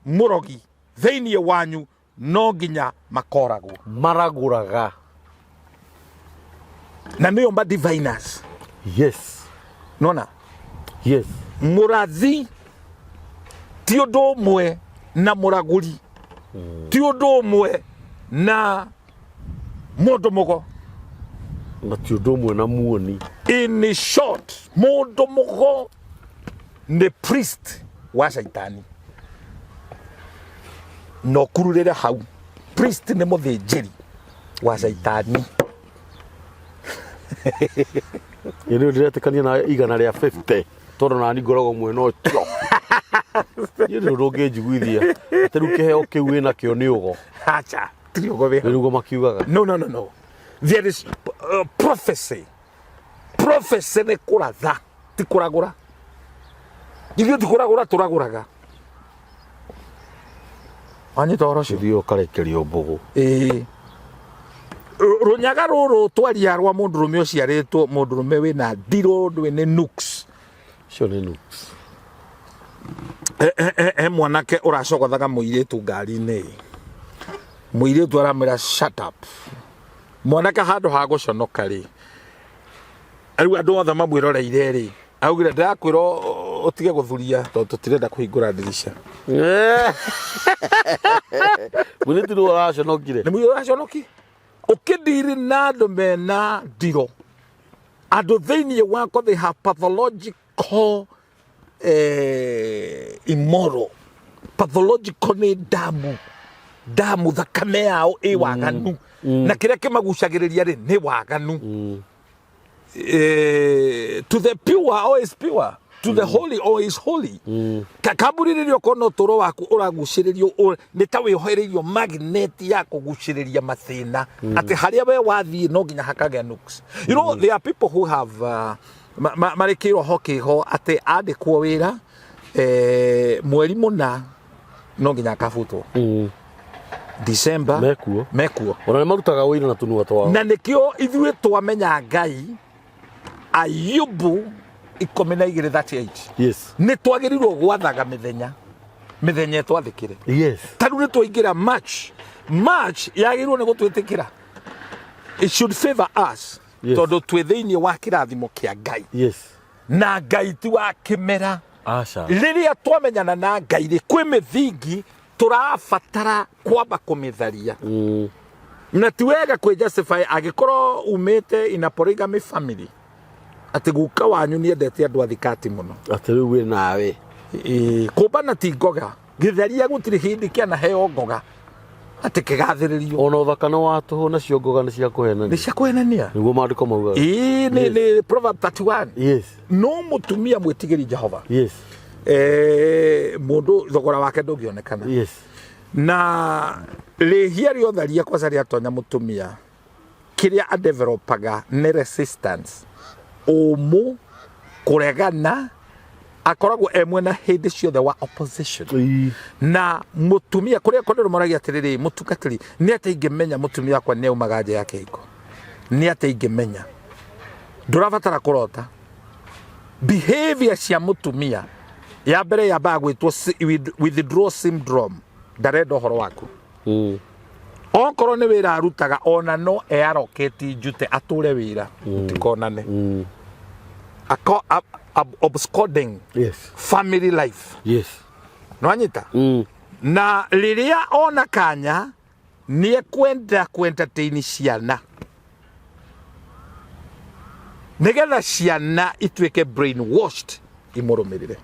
S2: mũrogi thĩinĩ wanyu no nginya makoragwo.
S1: Maragũraga.
S2: Na nĩo ma diviners. Nona.
S1: Yes.
S2: Mũrathi ti ũndũ ũmwe na mũragũri, ti ũndũ ũmwe na mũndũ mũgo.
S1: Na ti ũndũ ũmwe na muoni.
S2: In short, mũndũ mũgo nĩ priest wa caitani, na ũkururĩre hau, priest nĩ mũthĩnjĩri wa caitani.
S1: Ĩ nĩ ndĩretĩkania na 150 tondũ nani ngoragwo mwena ũcio. Niĩ nĩ ũndũ ũngĩnjiguithia atĩ rĩu kĩheo kĩu wĩnakĩo nĩ ũgo.
S2: Acha, tiri ũgo wĩ
S1: Nĩ nĩguo makiugaga.
S2: No, no, no, no, there is prophecy. Prophecy nĩ kũratha, ti kũragũra. Ithuĩ ti kũragũra tũragũraga. Wanyita ũhoro ũcio?
S1: Ũthiĩ ũkarekerio mbũgũ.
S2: Ĩĩ. Rũnyaga rũrũ twaria rwa mũndũrũme ũciarĩtwo, mũndũrũme wĩna ndirũ, ndũĩ nĩ nuks.
S1: Ũcio nĩ nuks.
S2: He mwanake ũracogothaga mũirĩtu ngari-inĩ, mũirĩtu aramwĩra, "Shut up." Mwanake handũ ha gũconoka rĩ, rĩu andũ othe mamwĩroreire rĩ, augire, "Ndĩrakwĩra ũtige gũthuria tondũ tũtirenda kũhingũra ndirica."
S1: Mũirĩtu nĩwe ũraconokire.
S2: Nĩ mũirĩtu ũraconoki. Ũkĩndiri na andũ mena ndiro, andũ thĩinĩ wakwa, they have pathological immoral, pathological nĩ damu, damu, thakame yao ĩ waganu, na kĩrĩa kĩmagucagĩrĩria rĩ nĩ waganu. To the pure all is pure, to the holy all is holy. Kambuni rĩrĩa ũkona ũtũũro waku ũragucĩrĩrio, nĩ ta wĩohereirio magnet ya kũgucĩrĩria mathĩna, atĩ harĩa we wathiĩ no nginya hakagĩa nuks. There are people who have marĩ kĩroho kĩho atĩ andĩkwo wĩra mweri mũna no nginya akabutwo. December.
S1: Mekuo.
S2: Mekuo.
S1: Ona nĩ marutaga ũira na tũnua twao.
S2: Na nĩkĩo ithuĩ twamenya Ngai, Ayubu 12:38, nĩ twagĩrĩirwo gwathaga mĩthenya, mĩthenya ĩtwathĩkĩre. Ta rĩu nĩ twaingĩra March. March yagĩrĩirwo nĩ gũtwĩtĩkĩra, it should favor us, tondũ twĩ thĩinĩ wa kĩrathimo kĩa Ngai. Na Ngai ti wa kĩmera.
S1: Aca.
S2: Rĩrĩa twamenyana na Ngai rĩ, kwĩ mĩthingi tũrabatara kwamba kũmĩtharia. Na ti wega kwĩ justify angĩkorwo umĩte in a polygamy family, atĩ guka wanyu nĩendete andũ a thikati mũno.
S1: Atĩ rĩu wĩ nawe.
S2: Ĩĩ, kũmbana ti ngoga, gĩtharia gũtirĩ hĩndĩ kĩanaheo ngoga atĩ kĩgathĩrĩrio.
S1: Ona ũthaka nĩ wa tũhũ, nacio ngoga nĩ cia kũhenania.
S2: Nĩ cia kũhenania.
S1: Nĩguo maandĩko maugaga.
S2: Ĩĩ, nĩ Proverb 31. No mũtumia mwĩtigĩri Jehova, mũndũ thogora wake ndũngĩonekana. Na rĩhia rĩotharia kwanza rĩatonya mũtumia, kĩrĩa adevelopaga nĩ resistance, ũmũ, kũregana, akoragwo e mwena hĩndĩ ciothe wa opposition. Na mũtumia kũrĩa kũndũ moragia atĩrĩrĩ, mũtungatĩri, nĩ atĩ ingĩmenya mũtumia wakwa nĩ aumaga nja ya kĩhiko? Nĩ atĩ ingĩmenya? Ndũrabatara kũrota. Behavior cia mũtumia ya mbere yambaga gwĩtwo withdrawal syndrome, ndarenda ũhoro waku. Okorwo nĩ wĩra arutaga, ona no earoketi njute atũre wĩra mũtikonane. Absconding, family life. Nwanyita? Na rĩrĩa ona kanya nĩ ekwenda kwentertain ciana nĩgetha ciana ituĩke brainwashed imũrũmĩrĩre.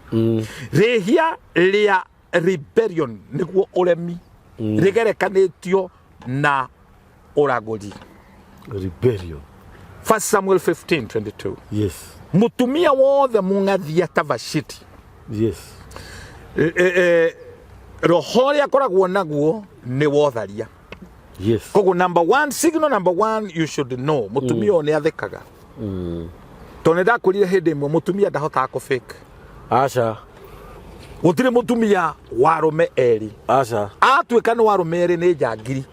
S2: Rĩhia rĩa rebellion nĩguo ũremi, rĩgerekanĩtio na ũragũri.
S1: Rebellion.
S2: 1 Samuel 15:22. Mũtumia wothe mũng'athia ta Vashiti, roho ũrĩa akoragwo naguo nĩ wotharia. Koguo number one signal, number one you should know, mũtumia ũyũ nĩ athekaga. Tondũ nĩ ndakwĩrire hĩndĩ ĩmwe, mũtumia ndahotaga kũ fake.
S1: Aca.
S2: Gũtirĩ mũtumia warũme erĩ.
S1: Aca.
S2: Atuĩka nĩ warũme erĩ, nĩ njangiri.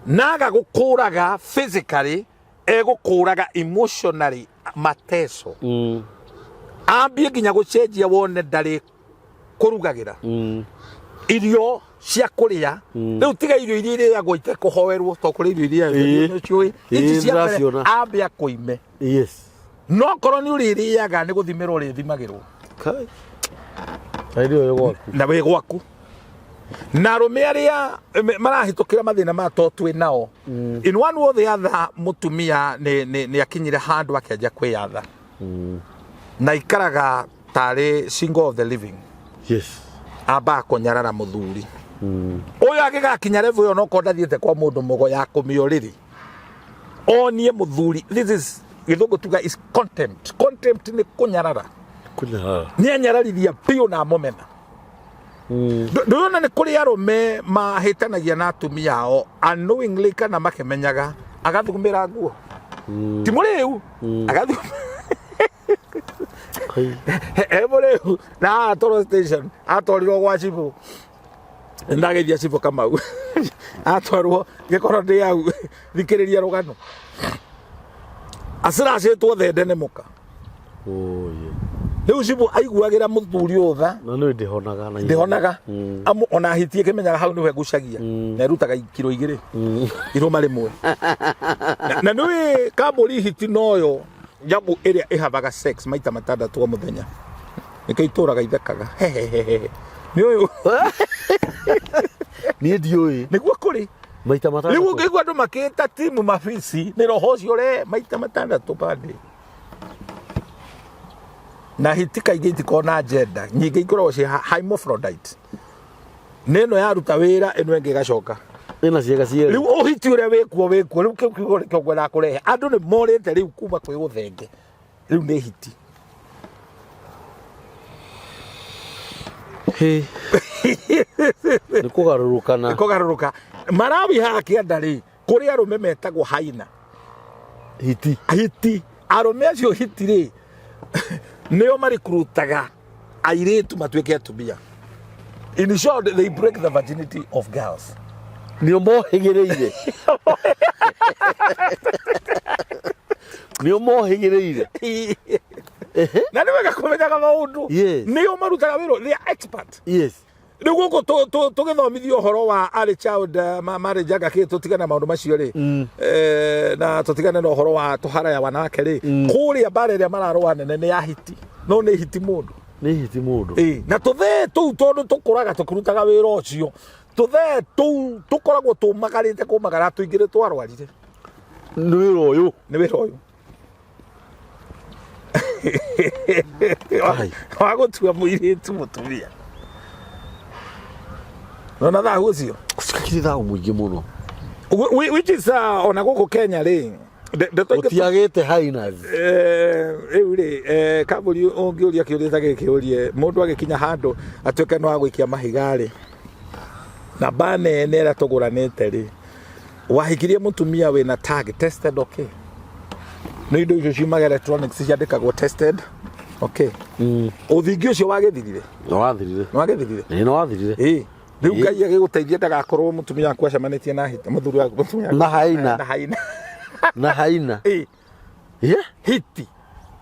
S2: Naga gũkũraga physically, egũkũraga emotionally, mateso. Ambie nginya gũcenjia, wone ndarĩ kũrugagĩra irio cia kũrĩa. Rĩu tiga irio iria irĩagwo itekũhoerwo, to kũrĩ irio iria nĩciũĩ ici cia mbere.
S1: Ndĩraciona.
S2: Ambe akũime. No korwo nĩ ũrĩrĩaga nĩ gũthimĩrwo ũrĩthimagĩrwo.
S1: Kai. Na irio wĩ gwaku.
S2: Na wĩ gwaku. Na arũme arĩa marahĩtũkĩra mathĩna maya to twĩ nao. In one way or the other, mũtumia nĩ akinyire handũ akĩanjia kwĩyatha. Na ikaraga tarĩ single of the living.
S1: Yes.
S2: Ambaga kũnyarara mũthuri. Ũyũ agĩgakinya level ĩyo nokorwo ndathiĩte kwa mũndũ mũgo ya kũmĩũrĩrĩ. Onie mũthuri, this is gĩthũngũ tuga is contempt. Contempt nĩ kũnyarara.
S1: Kũnyarara.
S2: Nĩ anyararithia biũ na amũmena. Ndũrona nĩ kũrĩ arũme mahĩtanagia na atumia ao unknowingly kana makĩmenyaga, agathugumĩra nguo. Ti mũrĩu, agathugumĩra. E mũrĩu na atwarwo station, atwarirwo gwa cibũ. Ndageithia cibũ Kamau. Atwarwo gĩkorwo ndĩ hau, thikĩrĩria rũgano. Aciracĩtwo thende nĩ mũka. Rĩu cibũ aiguagĩra mũthuri ũyũ tha.
S1: Na nĩ ndĩhonaga na
S2: ndĩhonaga. Amu ona hiti ĩkĩmenyaga hau nĩho ĩgucagia. Na ĩrutaga kiro 2. Irũma rĩmwe. Na nĩũĩ kambũri hiti noyo nyamũ ĩrĩa ĩhavaga sex maita 6 o mũthenya. Nĩkĩo itũraga ithekaga. Hehehehe. Nĩ ũyũ.
S1: Niĩ ndiũĩ.
S2: Nĩguo kũrĩ.
S1: Maita 6.
S2: Rĩu ũngĩigua andũ makĩta timu mabici nĩ roho ũcio ũre maita 6 per day. Na hiti kaingĩ itikoragwo na agenda nyingĩ, ikoragwo ciĩ hermaphrodite. Nĩ ĩno yaruta wĩra, ĩno ĩngĩ ĩgacoka.
S1: Ĩna ciĩga cierĩ.
S2: Rĩu ũhiti ũrĩa wĩkuo wĩkuo, rĩu kĩu kiugo nĩkĩo ngwendaga kũrehe. Andũ nĩ morĩte rĩu kuma kwĩ ũthenge, rĩu nĩ hiti.
S1: Nĩ kũgarũrũkana.
S2: Nĩ kũgarũrũka. Malawi haha kĩanda rĩ, kũrĩ arũme metagwo haina.
S1: Hiti.
S2: Hiti. Arũme acio hiti rĩ, nĩo marikurutaga airĩtu matuĩke atumia. In short, they break the virginity of girls.
S1: Nĩo mohĩgĩrĩire. Nĩo mohĩgĩrĩire.
S2: Na nĩ wega kũmenyaga maũndũ.
S1: Yes.
S2: Nĩo marutaga wĩra, they are expert.
S1: Yes.
S2: Rĩu gũkũ tũgĩthomithio ũhoro wa early child marriage anga kĩ, tũtigane na maũndũ macio rĩ, na tũtigane na ũhoro wa tũhara ya wanawake rĩ, kũrĩa mbara ĩrĩa mararũa nene nĩ ya hiti, no nĩ hiti mũndũ.
S1: Nĩ hiti mũndũ.
S2: Ĩ, na tũthee tũu tondũ tũkũraga tũkĩrutaga wĩra ũcio, tũthee tũu tũkoragwo tũmagarĩte kũmagara, tũingĩ twarwarire.
S1: Nĩ wĩra ũyũ.
S2: Nĩ wĩra ũyũ. Wa gũtua mũirĩtu mũtumia. Nona thahu ũcio?
S1: Cikakiri thahu mũingĩ mũno.
S2: Which is ona gũkũ Kenya rĩ, ndeto ingĩ
S1: Gũtiagĩte hyenas.
S2: Rĩu rĩ, kambũri ũngĩũria kĩũria ta gĩkĩ ũrie, mũndũ agĩkinya handũ atuĩke no agũikia mahiga rĩ, namba nene ĩrĩa tũgũranĩte rĩ, wahikirie mũtumia wĩna tag tested okay. Nĩ indo icio ciumaga electronics ciandĩkagwo tested okay. Ũthingi ũcio wagĩthirire?
S1: Nĩ wathirire.
S2: Nĩ wagĩthirire?
S1: Ĩĩ, nĩ wathirire.
S2: Ĩĩ. Rĩu Ngai agĩgũteithia ndagakorwo mũtumia waku acemanĩtie na hiti, mũthuri waku mũtumia waku.
S1: Na haina.
S2: Na haina.
S1: Na haina.
S2: Ĩĩ.
S1: Yeah.
S2: Hiti.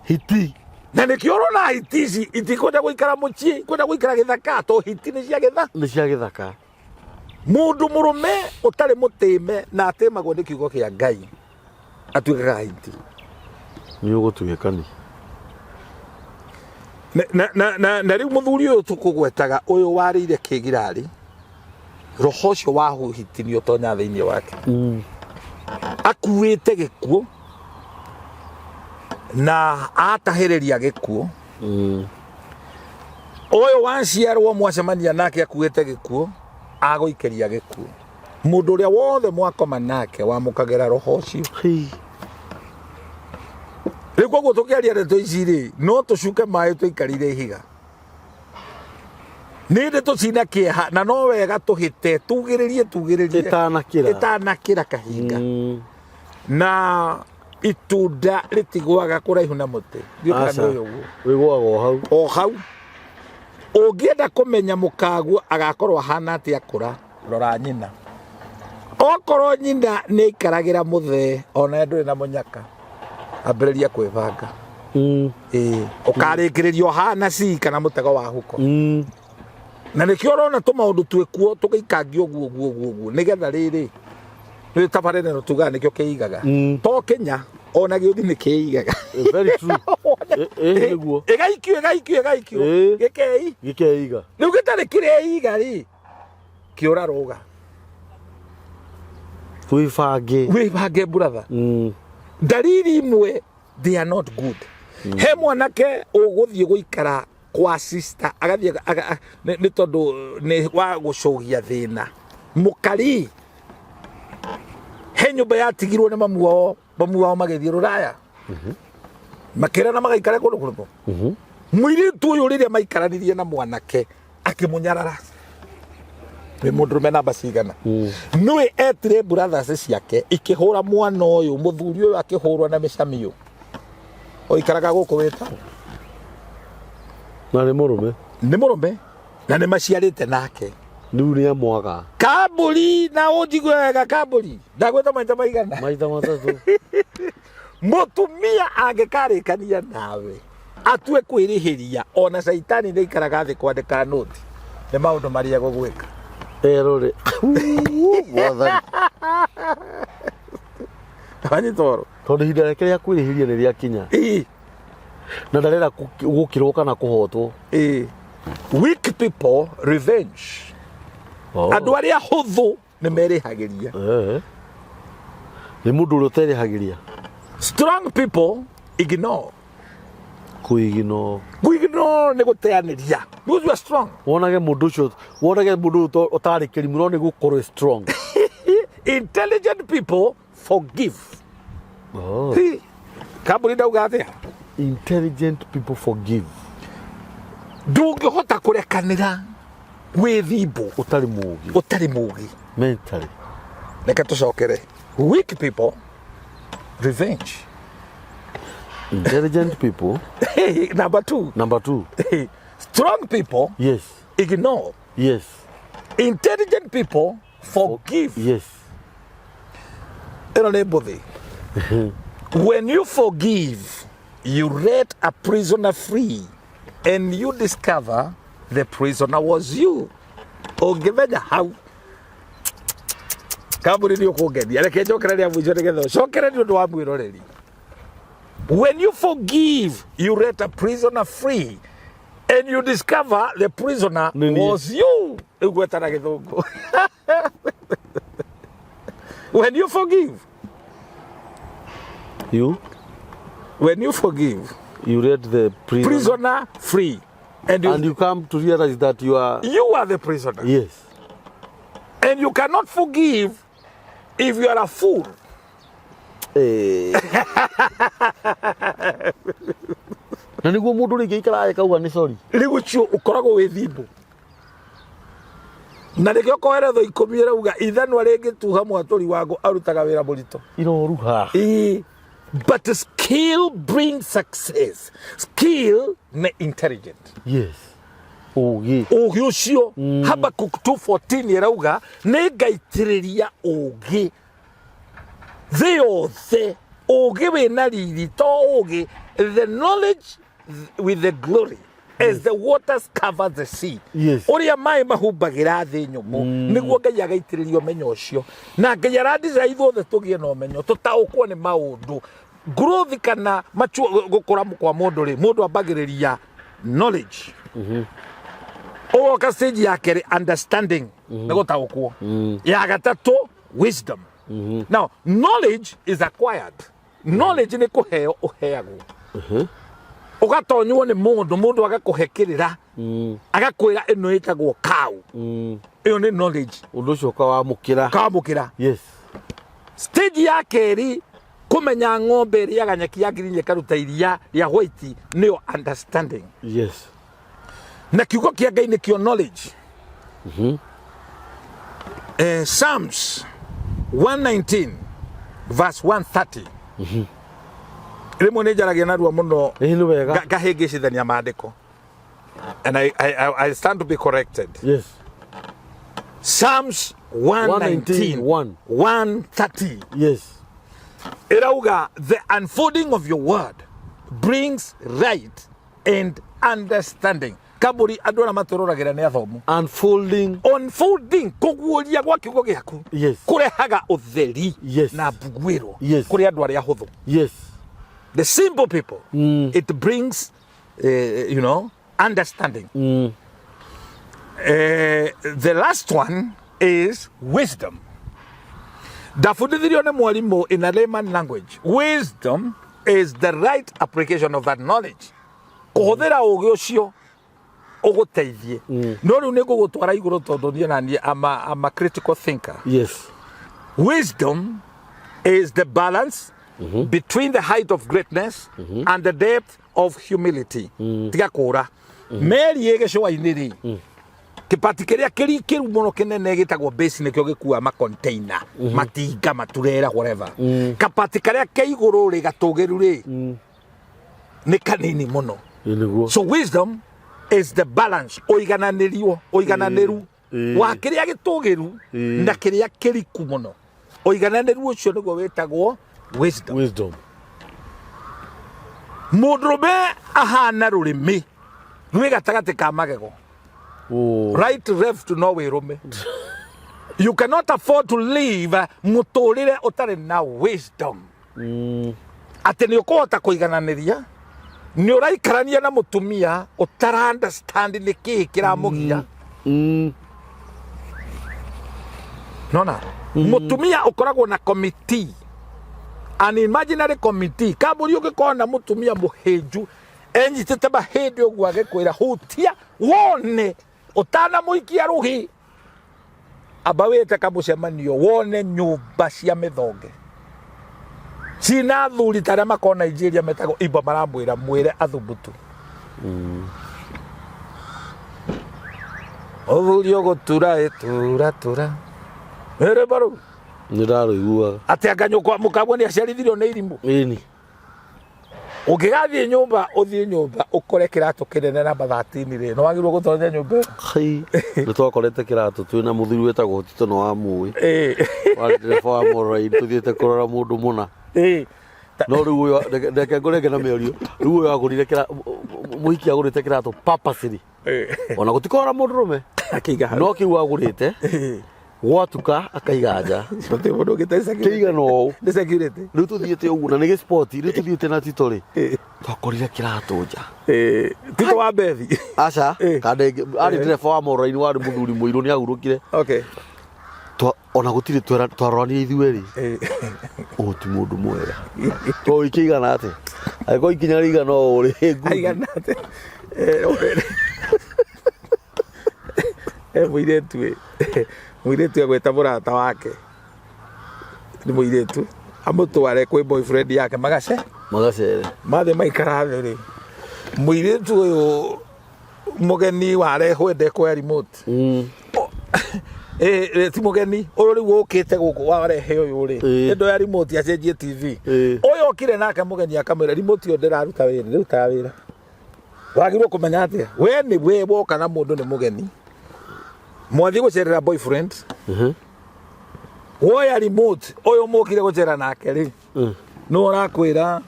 S1: Hiti.
S2: Na nĩkĩo ũrona hiti ici itikwenda gũikara mũciĩ, ikwenda gũikara gĩthaka, to hiti nĩ cia gĩthaka.
S1: Nĩ cia gĩthaka.
S2: Mũndũ mũrũme ũtarĩ mũtĩme na atĩmagwo nĩ kiugo kĩa Ngai atuĩkaga hiti.
S1: Nĩ ũgũtuĩka nĩ.
S2: Na rĩu mũthuri ũyũ tũkũgwetaga ũyũ warĩire kĩgirarĩ, roho ũcio wa hiti nĩ ũtonya thĩinĩ wake. Akuĩte gĩkuũ na atahĩrĩria gĩkuũ. Ũyũ waciarwo mwacemania nake akuĩte gĩkuũ, agũikĩria gĩkuũ. Mũndũ ũrĩa wothe mwakoma nake wamũkagĩra roho ũcio. Rĩu koguo tũkĩaria ndeto ici rĩ, no tũcuke maĩ tũikarĩire ihiga. Nĩ ndĩ tũcina kĩeha na no wega tũhĩte tugĩrĩrie tugĩrĩrie
S1: Ĩtanakĩra.
S2: ĩtanakĩra kahinga. Na itunda rĩtigwaga kũraihu na mũtĩ. Ndiũĩ kana
S1: Aca.
S2: nĩ ũyũ ũguo.
S1: Wĩgwaga o hau.
S2: O hau. Ũngĩenda kũmenya mũkaguo agakorwo ahana atĩa akũra, rora nyina. Okorwo nyina nĩ aikaragĩra mũthee ona ndũrĩ na mũnyaka, ambĩrĩria kwĩbanga. Ĩĩ, ũkarĩkĩrĩria ũhana cii kana mũtego wa huko. Na nĩkĩo ũrona tũmaũndũ twĩkuo tũgĩikangio ũguo ũguo ũguo ũguo nĩgetha rĩrĩ nĩ tabarĩra ĩno tugaga nĩkĩo kĩigaga. To kĩnya. Ona gĩũthi nĩ kĩigaga.
S1: Very true. Ĩ nĩguo.
S2: Ĩgaikio, ĩgaikio, ĩgaikio. Gĩkei.
S1: Gĩkeiga.
S2: Rĩu gĩtarĩ kĩreiga rĩ, kĩũra rũga.
S1: Wĩbange.
S2: Wĩbange, brother. Ndariri imwe, they are not good. He mwanake ũgũthiĩ gũikara kwa sister, agathiĩ nĩ tondũ nĩ wa gũcũgia thĩna. Mũkari he nyũmba yatigirwo nĩ mamu wao, mamu wao magĩthiĩ rũraya, makĩrana magaikare kũndũ kũrĩkũ. Mũirĩtu ũyũ rĩrĩa maikaranirie na mwanake, akĩmũnyarara. Wĩ mũndũrũme namba cigana? Nĩwe etire brothers ciake, ikĩhũra mwana ũyũ, mũthuri ũyũ akĩhũrwo na mĩcamio. Ũikaraga gũkũ wĩtagwo
S1: Na nĩ mũrũme.
S2: Nĩ mũrũme na nĩ maciarĩte nake.
S1: Rĩu nĩ amwaga.
S2: Kambũri, na ũnjigue wega, kambũri ndagwĩta maita maigana?
S1: Maita matatũ.
S2: Mũtumia angĩkarĩkania nawe atue kwĩrĩhĩria, ona caitani nĩ aikaraga thĩ kwandĩka nũti nĩ maũndũ marĩa gũgwĩka.
S1: Erore mwathani.
S2: Wanyita ũhoro?
S1: Tondũ ihinda rĩake rĩa kwĩrĩhĩria nĩ rĩakinya. Na ndarenda gũkĩrwo kana kũhotwo.
S2: Ĩĩ. Weak people revenge. Andũ arĩa hũthũ nĩ merĩhagĩria.
S1: Nĩ mũndũ ũrĩa ũterĩhagĩria.
S2: Strong people ignore.
S1: Kũignore.
S2: Kũignore nĩ gũteanĩria, because you are strong.
S1: Wonage mũndũ ũcio, wonage mũndũ ũyũ ũtarĩ kĩrimũ, no nĩ gũkorwo strong.
S2: Intelligent people forgive. Hi, kambuni ndauga atĩa?
S1: Intelligent people forgive.
S2: Ndũngĩhota kũrekanĩra wĩ thimbo.
S1: Ũtarĩ mũũgĩ.
S2: Ũtarĩ mũũgĩ.
S1: Mentally.
S2: Reke tũcokere. Weak people revenge.
S1: Intelligent people.
S2: Number 2.
S1: Number 2.
S2: Strong people.
S1: Yes.
S2: Ignore.
S1: Yes.
S2: Intelligent people forgive.
S1: Yes.
S2: Ĩno nĩ mbũthĩ. When you forgive, you let a prisoner free and you discover the prisoner was you. Ũngĩmenya hau, kambuni nĩ ũkũngenia. Reke njokere rĩa mũico nĩgetha ũcokere nĩ ũndũ wa mwĩroreri. When you forgive, you let a prisoner free and you discover the prisoner
S1: Nĩ niĩ.
S2: was you. Rĩu gwetana gĩthũngũ. When you forgive,
S1: You?
S2: When you forgive,
S1: you let the prisoner,
S2: prisoner free, and you,
S1: and you come to realize that you are,
S2: you are the prisoner.
S1: Yes.
S2: And you cannot forgive if you are a fool.
S1: Na niguo mundu ringi ikara akauga ni sorry.
S2: Rĩu ũcio ũkoragwo wĩ thimbo. Na nĩkĩo koheretho 10 ĩrauga ithanwa rĩngĩtuha mwatũri wa ngũ arutaga wĩra mũritũ.
S1: Iroruha.
S2: Ĩĩ. But skill brings success. Skill nĩ intelligent.
S1: Yes. Ũgĩ.
S2: Ũgĩ ũcio. Habakkuk 2:14 ĩrauga nĩ ngaitĩrĩria ũgĩ thĩ yothe. Ũgĩ wĩna riri, to ũgĩ, the knowledge with the glory as the waters cover the sea.
S1: Yes.
S2: Ũrĩa maĩ mahumbagĩra thĩ nyũmũ, nĩguo Ngai agaitĩrĩria ũmenyo ũcio. Na Ngai aradesire ithuothe tũgĩe na ũmenyo, tũtaũkwo nĩ maũndũ. Growth kana gũkũra kwa mũndũ rĩ, mũndũ ambagĩrĩria knowledge. Ũgoka stage ya kerĩ, understanding, nĩ gũtaũkwo. Ya gatatũ, wisdom. Now, knowledge is acquired. Knowledge nĩ kũheo ũheagwo. Ũgatonywo nĩ mũndũ, mũndũ agakũhe kĩrĩra. Agakwĩra ĩno ĩtagwo cow. Ĩyo nĩ knowledge.
S1: Ũndũ ũcio ũkawamũkĩra.
S2: Ũkawamũkĩra.
S1: Yes.
S2: Stage ya kerĩ, kũmenya ng'ombe ĩrĩaga nyeki ya green ĩkaruta iria rĩa white, nĩyo understanding.
S1: Yes.
S2: Na kiugo kĩa Ngai nĩkĩo knowledge. Psalms 119 verse 130. Rĩmwe nĩ njaragia narua mũno.
S1: Ĩĩ, nĩ wega.
S2: Ngahĩngĩcithania maandĩko. And I stand to be corrected.
S1: Yes.
S2: Psalms 119,
S1: 119,
S2: 130.
S1: Yes.
S2: Ĩrauga, the unfolding of your word brings light and understanding. Kambũri, andũ arĩa matũroragĩra nĩ athomu.
S1: Unfolding.
S2: Unfolding, kũguũria gwa kiugo gĩaku kũrehaga ũtheri na mbuguĩro kũrĩ andũ arĩa ahũthũ. The simple people. It brings understanding. The last one is wisdom. Ndabundithirio nĩ mwarimũ in a layman language. Wisdom is the right application of that knowledge. Kũhũthĩra ũgĩ ũcio ũgũteithie. No rĩu nĩ ngũgũtwara igũrũ tondũ niĩ na niĩ I'm a critical thinker. Wisdom is the balance between the height of greatness and the depth of humility. Tiga kũra. Meri ĩ gĩcũa-inĩ rĩ, kĩbati kĩrĩa kĩrikĩru mũno kĩnene gĩtagwo base nĩkĩo gĩkuaga macontainer, matinga, maturera, whatever. Kabati karĩa ke igũrũ rĩ, gatũgĩru rĩ, nĩ kanini mũno.
S1: Ĩ nĩguo.
S2: So wisdom is the balance, ũigananĩrio, ũigananĩru wa kĩrĩa gĩtũgĩru na kĩrĩa kĩriku mũno. Ũigananĩru ũcio nĩguo wĩtagwo wisdom.
S1: Wisdom.
S2: Mũndũrũme ahana rũrĩmĩ rwĩ gatagatĩ ka magego.
S1: Oh.
S2: Right, left, no wĩrũme. You cannot afford to live mũtũrĩre ũtarĩ na wisdom. Atĩ nĩ ũkũhota kũigananĩria, nĩ ũraikarania na mũtumia ũtara understand nĩ kĩĩ kĩramũgia. Nona mũtumia ũkoragwo na committee, an imaginary committee. Kambũri, ũngĩkorwo na mũtumia mũhĩnju enyitĩte mahĩndĩ ũguo agĩkwĩra hutia wone, ũtanamũikia rũhĩ, amba wĩte kamũcemanio wone nyũmba cia mĩthonge cina athuri ta arĩa makorwo Nigeria metagwo Igbo, maramwĩra mwĩre athubutu mũthuri ũgũtura ĩtura tura rwĩmbo rũu.
S1: Nĩ ndarũiguaga.
S2: Atĩ anga nyũkwa mũkabwo nĩ aciarithirio nĩ irimũ.
S1: Ĩni.
S2: Ũngĩgathiĩ nyũmba, ũthiĩ nyũmba ũkore kĩratũ kĩnene namba 13 rĩ, nĩ wagĩrĩirwo gũtonya nyũmba ĩyo.
S1: Hei, nĩ twakorete kĩratũ twĩna mũthuri wĩtagwo Tito, no wamũĩ, warĩ ndereba wa Mororaini, tũthiĩte kũrora mũndũ mũna. No rĩu ũyũ, reke ngũrenge na mĩario, rĩu ũyũ agũrire mũhiki agũrĩte kĩratũ purposely, ona gũtikora mũndũrũme.
S2: Akĩiga hau.
S1: No kĩu agũrĩte, gwatuka akaiga nja.
S2: Gũtirĩ mũndũ ũngĩ ta security.
S1: Kĩigana ũũ.
S2: Nĩ security.
S1: Rĩu tũthiĩte ũguo na nĩ gĩspoti, rĩu tũthiĩte na Tito rĩ, twakorire kĩratũ nja.
S2: Tito wa Bethi?
S1: Aca. Kandenge arĩ ndereba wa Mororaini, warĩ mũthuri mũirũ, nĩ ahurũkire. Ona gũtirĩ twarorania ithuerĩ, ũyũ ti mũndũ mwega, tondũ ikĩigana atĩ angĩkorwo ikinya rĩigana ũũ rĩ, good.
S2: Aigana atĩ mũirĩtu ĩ, mũirĩtu egwĩta mũrata wake, nĩ mũirĩtu, amũtware kwĩ boyfriend yake magace
S1: magacere.
S2: Mathiĩ maikara thĩ rĩ, mũirĩtu ũyũ mũgeni warehwo ndekuoya remote. Ti mũgeni ũyũ rĩu ũkĩte gũkũ warehe ũyũ rĩ, ĩndo ya remote acenjie TV. Ũyũ okire nake mũgeni akamwĩra remote ĩyo ndĩraruta wĩra, ndĩrutaga wĩra. Wagĩrĩirwo kũmenya atĩa we nĩ we woka na mũndũ nĩ mũgeni, mwathiĩ gũcerera boyfriend, woya remote, ũyũ mũkire gũcera nake rĩ, nĩ ũrakwĩra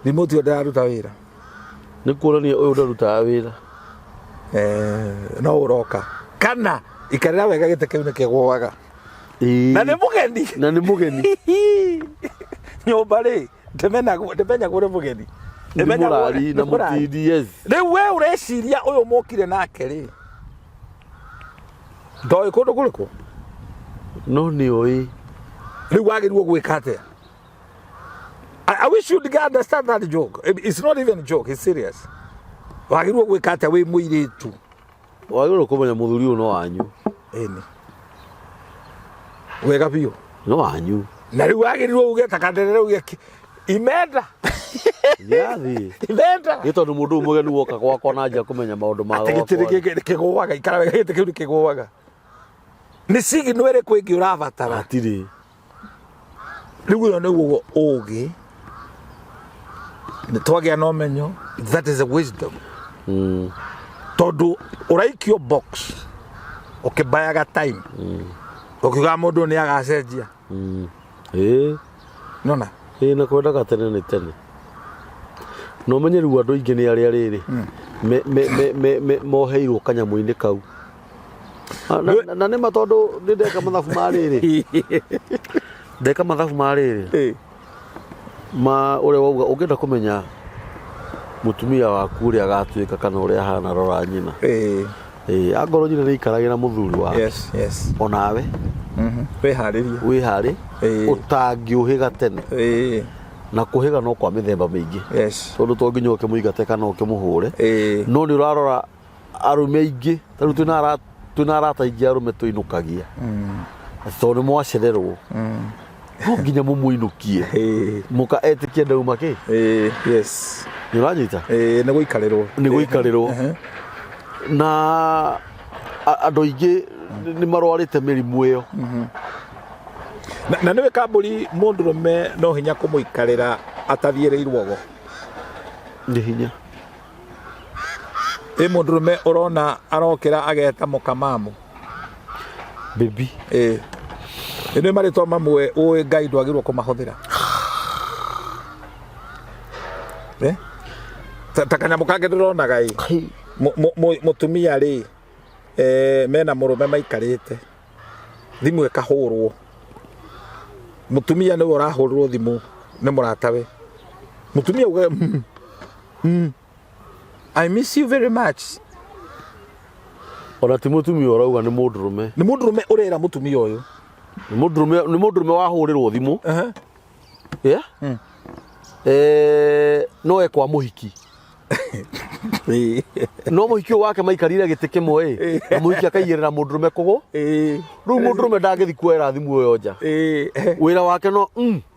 S2: remote ĩyo ndĩraruta wĩra.
S1: Nĩ kuonania ũyũ ndarutaga wĩra.
S2: No ũroka kana ikarĩra wega gĩtĩ kĩu nĩ kĩgũaga. Na nĩ mũgeni.
S1: Na nĩ mũgeni.
S2: Nyũmba rĩ, ndĩmenyagwo ndĩmenyagwo nĩ mũgeni.
S1: Nĩ
S2: Ndĩmenyagwo
S1: mũrari na
S2: nĩ mũrari.
S1: Mũtindi, yes.
S2: Rĩu we ũreciria ũyũ mokire nake rĩ, ndoĩ kũndũ kũrĩkũ.
S1: No nĩ oĩ.
S2: Rĩu wagĩrĩirwo gwĩka atĩa? I wish you'd understand that joke. It's not even a joke, it's serious. Wagĩrĩirwo gwĩka atĩa wĩ mũirĩtu?
S1: Wagĩrĩirwo kũmenya mũthuri ũyũ no wanyu.
S2: Ĩni, wega biũ.
S1: No wanyu.
S2: Na rĩu wagĩrĩirwo uge ta kanderere, uge imenda.
S1: Nĩathiĩ.
S2: Imenda.
S1: Nĩ tondũ mũndũ ũyũ mũgeni woka gwakwa na nja kũmenya maũndũ ma
S2: atĩ gĩtĩ
S1: gwakwa.
S2: Kĩgũaga, ikara wega, gĩtĩ kĩu nĩ kĩgũaga. Nĩ signal ĩrĩkũ ĩngĩ ũrabatara?
S1: Hatirĩ.
S2: Rĩu ũyũ nĩguo ũgĩ nĩ twagĩa na ũmenyo, that is a wisdom. Tondũ ũraikio box ũkĩbayaga time, ũkiugaga mũndũ nĩ agacenjia.
S1: Ĩĩ.
S2: Nona.
S1: Ĩĩ, na kwendaga tene nĩ tene. Na ũmenye rĩu andũ aingĩ nĩ arĩa rĩrĩ. Moheirwo kanyamũ-inĩ kau. Ah, na nĩ ma, tondũ nĩ ndeka mathabu ma rĩrĩ, ndeka mathabu ma rĩrĩ ma ũrĩa wauga, ũngĩenda kũmenya mũtumia waku ũrĩa agatuĩka kana ũrĩa ahana, rora nyina. Ĩĩ, angorwo nyina nĩ aikaragĩra mũthuri wake, onawe
S2: Wĩharĩrie.
S1: Wĩharĩ ũtangĩũhĩga tene. Na kũhĩga no kwa mĩthemba mĩingĩ, tondũ to nginya ũkĩmũingate kana ũkĩmũhũre. No nĩ ũrarora arũme aingĩ, ta rĩu twĩna arata aingĩ arũme tũinũkagia, tondũ nĩ mwacererwo, no nginya mũmũinũkie, mũka etĩkie ndauma kĩ. Nĩ ũranyita?
S2: Nĩ gũikarĩrwo.
S1: Nĩ gũikarĩrwo. Na andũ aingĩ nĩ marwarĩte mĩrimũ ĩyo.
S2: Na nĩwe kambũri, mũndũrũme no hinya kũmũikarĩra atathiĩrĩirwo go.
S1: Nĩ hinya.
S2: Ĩ mũndũrũme ũrona arokĩra ageta mũkamamu.
S1: Baby.
S2: Ĩ nĩ marĩtwa mamwe ũĩ Ngai ndwagĩrĩirwo kũmahũthĩra. Eh? Ta kanyamũ kangĩ ndĩronaga ĩ mũtumia rĩ, mena mũrũme maikarĩte, thimũ ĩkahũrwo, mũtumia nĩwe ũrahũrĩrwo thimũ nĩ mũratawe, mũtumia uge, I miss you very much."
S1: Ona ti mũtumia ũrauga, nĩ mũndũrũme.
S2: Nĩ mũndũrũme ũrera mũtumia ũyũ.
S1: Nĩ mũndũrũme, nĩ mũndũrũme wahũrĩrwo thimũ. Yeah? No ekwa mũhiki, no mũhiki ũyũ wake maikarire gĩtĩ kĩmwe ĩ, na mũhiki akaigĩrĩra mũndũrũme kũgũ. Rĩu mũndũrũme ndangĩthi kuoera thimũ ĩyo nja. Wĩra wake no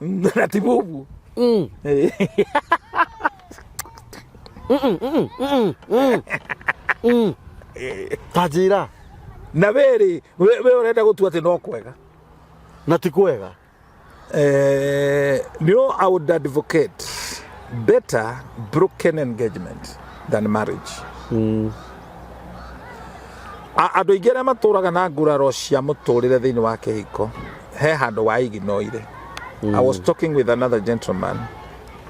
S2: Na ti bubu.
S1: Ta njĩra.
S2: Na wĩrĩ we ũrenda gũtua atĩ no kwega.
S1: Na ti kwega.
S2: No, I would advocate better broken engagement than marriage. Andũ aingĩ arĩa matũraga na nguraro cia mũtũrĩre thĩinĩ wa kĩhiko, he handũ wa ignoire. I was talking with another gentleman,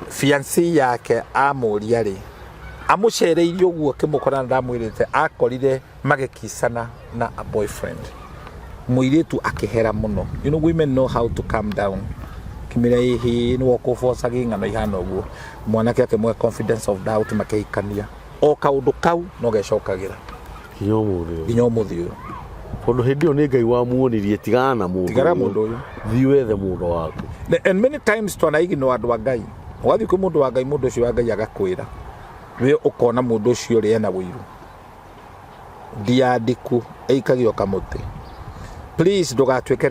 S2: fiancé yake amũria rĩ, amũcereirie ũguo akĩmũkora, na ndamwĩrĩte akorire magĩkicana na a boyfriend. Mũirĩtu akĩhera mũno. You know women know how to calm down. Kĩmĩra ĩhĩ nĩ wokũbocaga ng'ano ihana ũguo, mwanake akĩmũhe confidence of doubt, makĩhikania. O kaũndũ kau no gecokagĩra.
S1: Nginya ũmũthĩ ũyũ.
S2: Nginya ũmũthĩ ũyũ.
S1: Tondũ hĩndĩ ĩyo nĩ Ngai wamuonirie, tigana na mũndũ
S2: Tigana na
S1: ũyũ.
S2: Mũndũ ũyũ.
S1: Thiĩ wethe mũndũ waku.
S2: And many times twanaiginwo andũ a Ngai, ũgathiĩ kwĩ mũndũ wa Ngai, mũndũ ũcio wa Ngai agakwĩra, we ũkona mũndũ ũcio ũrĩa ena ũiru ndiandiku ĩikagio kamũtĩ. Please ndũgatuĩke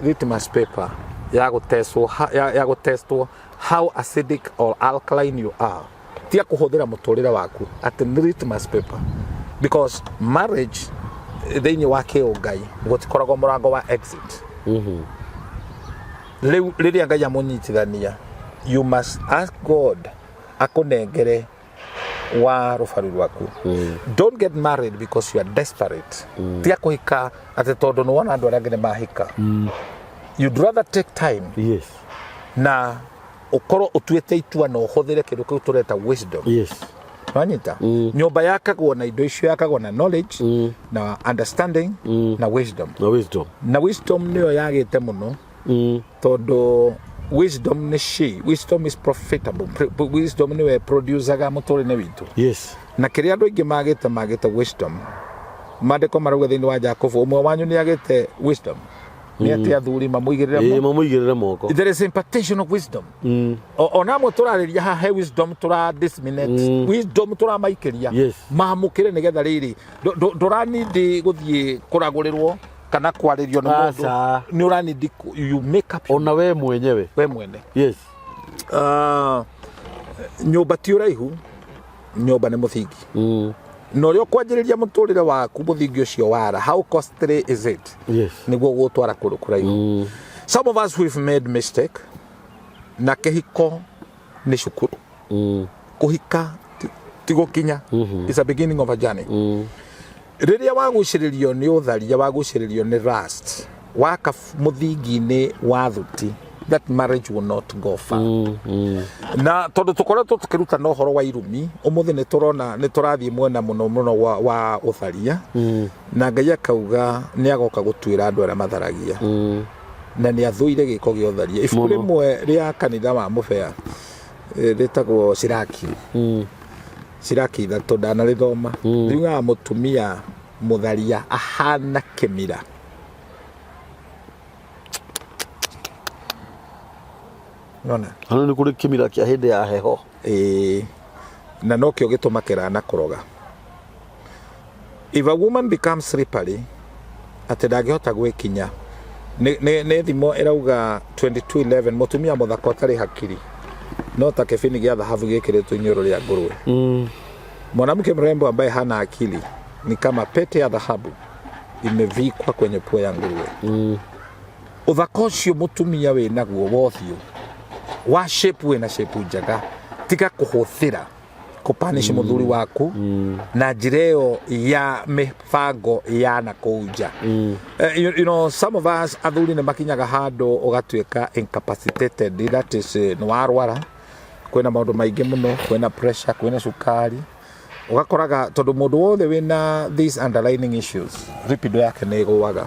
S2: litmus paper ya gũtestwo ya gũtestwo how acidic or alkaline you are. Tiga kũhũthĩra mũtũrĩre waku atĩ nĩ litmus paper, because marriage thĩinĩ wa kĩũngai gũtikoragwo mũrango wa exit. Rĩu rĩrĩa Ngai amũnyitithania, you must ask God akũnengere wa rũbaru rwaku. Don't get married because you are desperate. Tiga kũhika atĩ tondũ nĩ wona andũ arĩa angĩ nĩ mahika. You'd rather take time na ũkorwo ũtuĩte itua na ũhũthĩre kĩndũ kĩu tũreta wisdom. Wanyita? Nyũmba yakagwo na indo icio, yakagwo na knowledge na understanding na wisdom.
S1: Na wisdom.
S2: Na wisdom nĩyo yagĩte mũno, tondũ wisdom nĩ she wisdom is profitable. Wisdom nĩwe producaga mũtũrĩre witũ. Na kĩrĩa andũ aingĩ magĩte wisdom, maandĩko marauga thĩinĩ wa Jakubu, ũmwe wanyu nĩ agĩte wisdom, nĩ atĩ athuri mamũigĩrĩre
S1: moko. Mamũigĩrĩre moko.
S2: There is impartation of wisdom. Ona amwe tũrarĩria haha he wisdom tũra disseminate, wisdom tũramaikĩria mamũkĩre, nĩgetha rĩrĩ ndũranindi gũthiĩ kũragũrĩrwo kana kwarĩrio nĩ mũndũ.
S1: Aca.
S2: Nĩ ũranindi you make up
S1: Ona we mwenyewe.
S2: We mwene. Nyũmba ti ũraihu, nyũmba nĩ mũthingi. Na ũrĩa ũkwanjĩrĩria mũtũrĩre waku, mũthingi ũcio wara, how costly is it? Nĩguo gũtwara kũndũ kũraihu. Some of us, we've made mistake, na kĩhiko nĩ cukuru. Kũhika ti gũkinya. It's a beginning of a journey. Rĩrĩa wagucĩrĩrio nĩ ũtharia, wagucĩrĩrio nĩ lust, waka mũthingi-inĩ wa thuti. That marriage will not go far. Na tondũ tũkoretwo tũkĩrutana ũhoro wa irumi, ũmũthĩ nĩ tũrona nĩ tũrathiĩ mwena mũno mũno wa ũtharia. Na Ngai akauga nĩ agoka gũtuĩra andũ arĩa matharagia. Na nĩ athũire gĩko gĩa ũtharia. Ibuku
S1: Mũno.
S2: rĩmwe rĩa kanitha wa Mũbea rĩtagwo Siraki. Siraki 3 ndanarĩthoma. Riugaga mũtumia mũtharia ahana kĩmira. Nona?
S1: Hano nĩ kũrĩ kĩmira kĩa hĩndĩ ya heho.
S2: Ĩĩ. Na nokĩo gĩtũma na kũroga. If a woman becomes slippery, atĩ ndangĩhota gwĩkinya, nĩ thimo ĩrauga 2211, mũtumia mũthaka ũtarĩ hakiri no ta kĩbini gĩa thahabu gĩkĩrĩtwo iniũrũ rĩa ngũrwe. Mwanamke mrembo ambaye hana akili ni kama pete ya dhahabu imevikwa kwenye pua ya nguruwe. Ũthaka ũcio mũtumia wĩ naguo wa ũthiũ wa shape, wĩna shape njega, tiga kũhũthĩra kũpanish mũthuri waku na njĩra ĩyo ya mĩbango ya na kũu nja. You know, some of us athuri nĩ makinyaga handũ ũgatuĩka incapacitated, that is nĩ warwara, kwĩna maũndũ maingĩ mũno, kwĩna pressure, kwĩna cukari, ũgakoraga tondũ mũndũ wothe wĩna these underlining issues, libido yake nĩ ĩgũaga.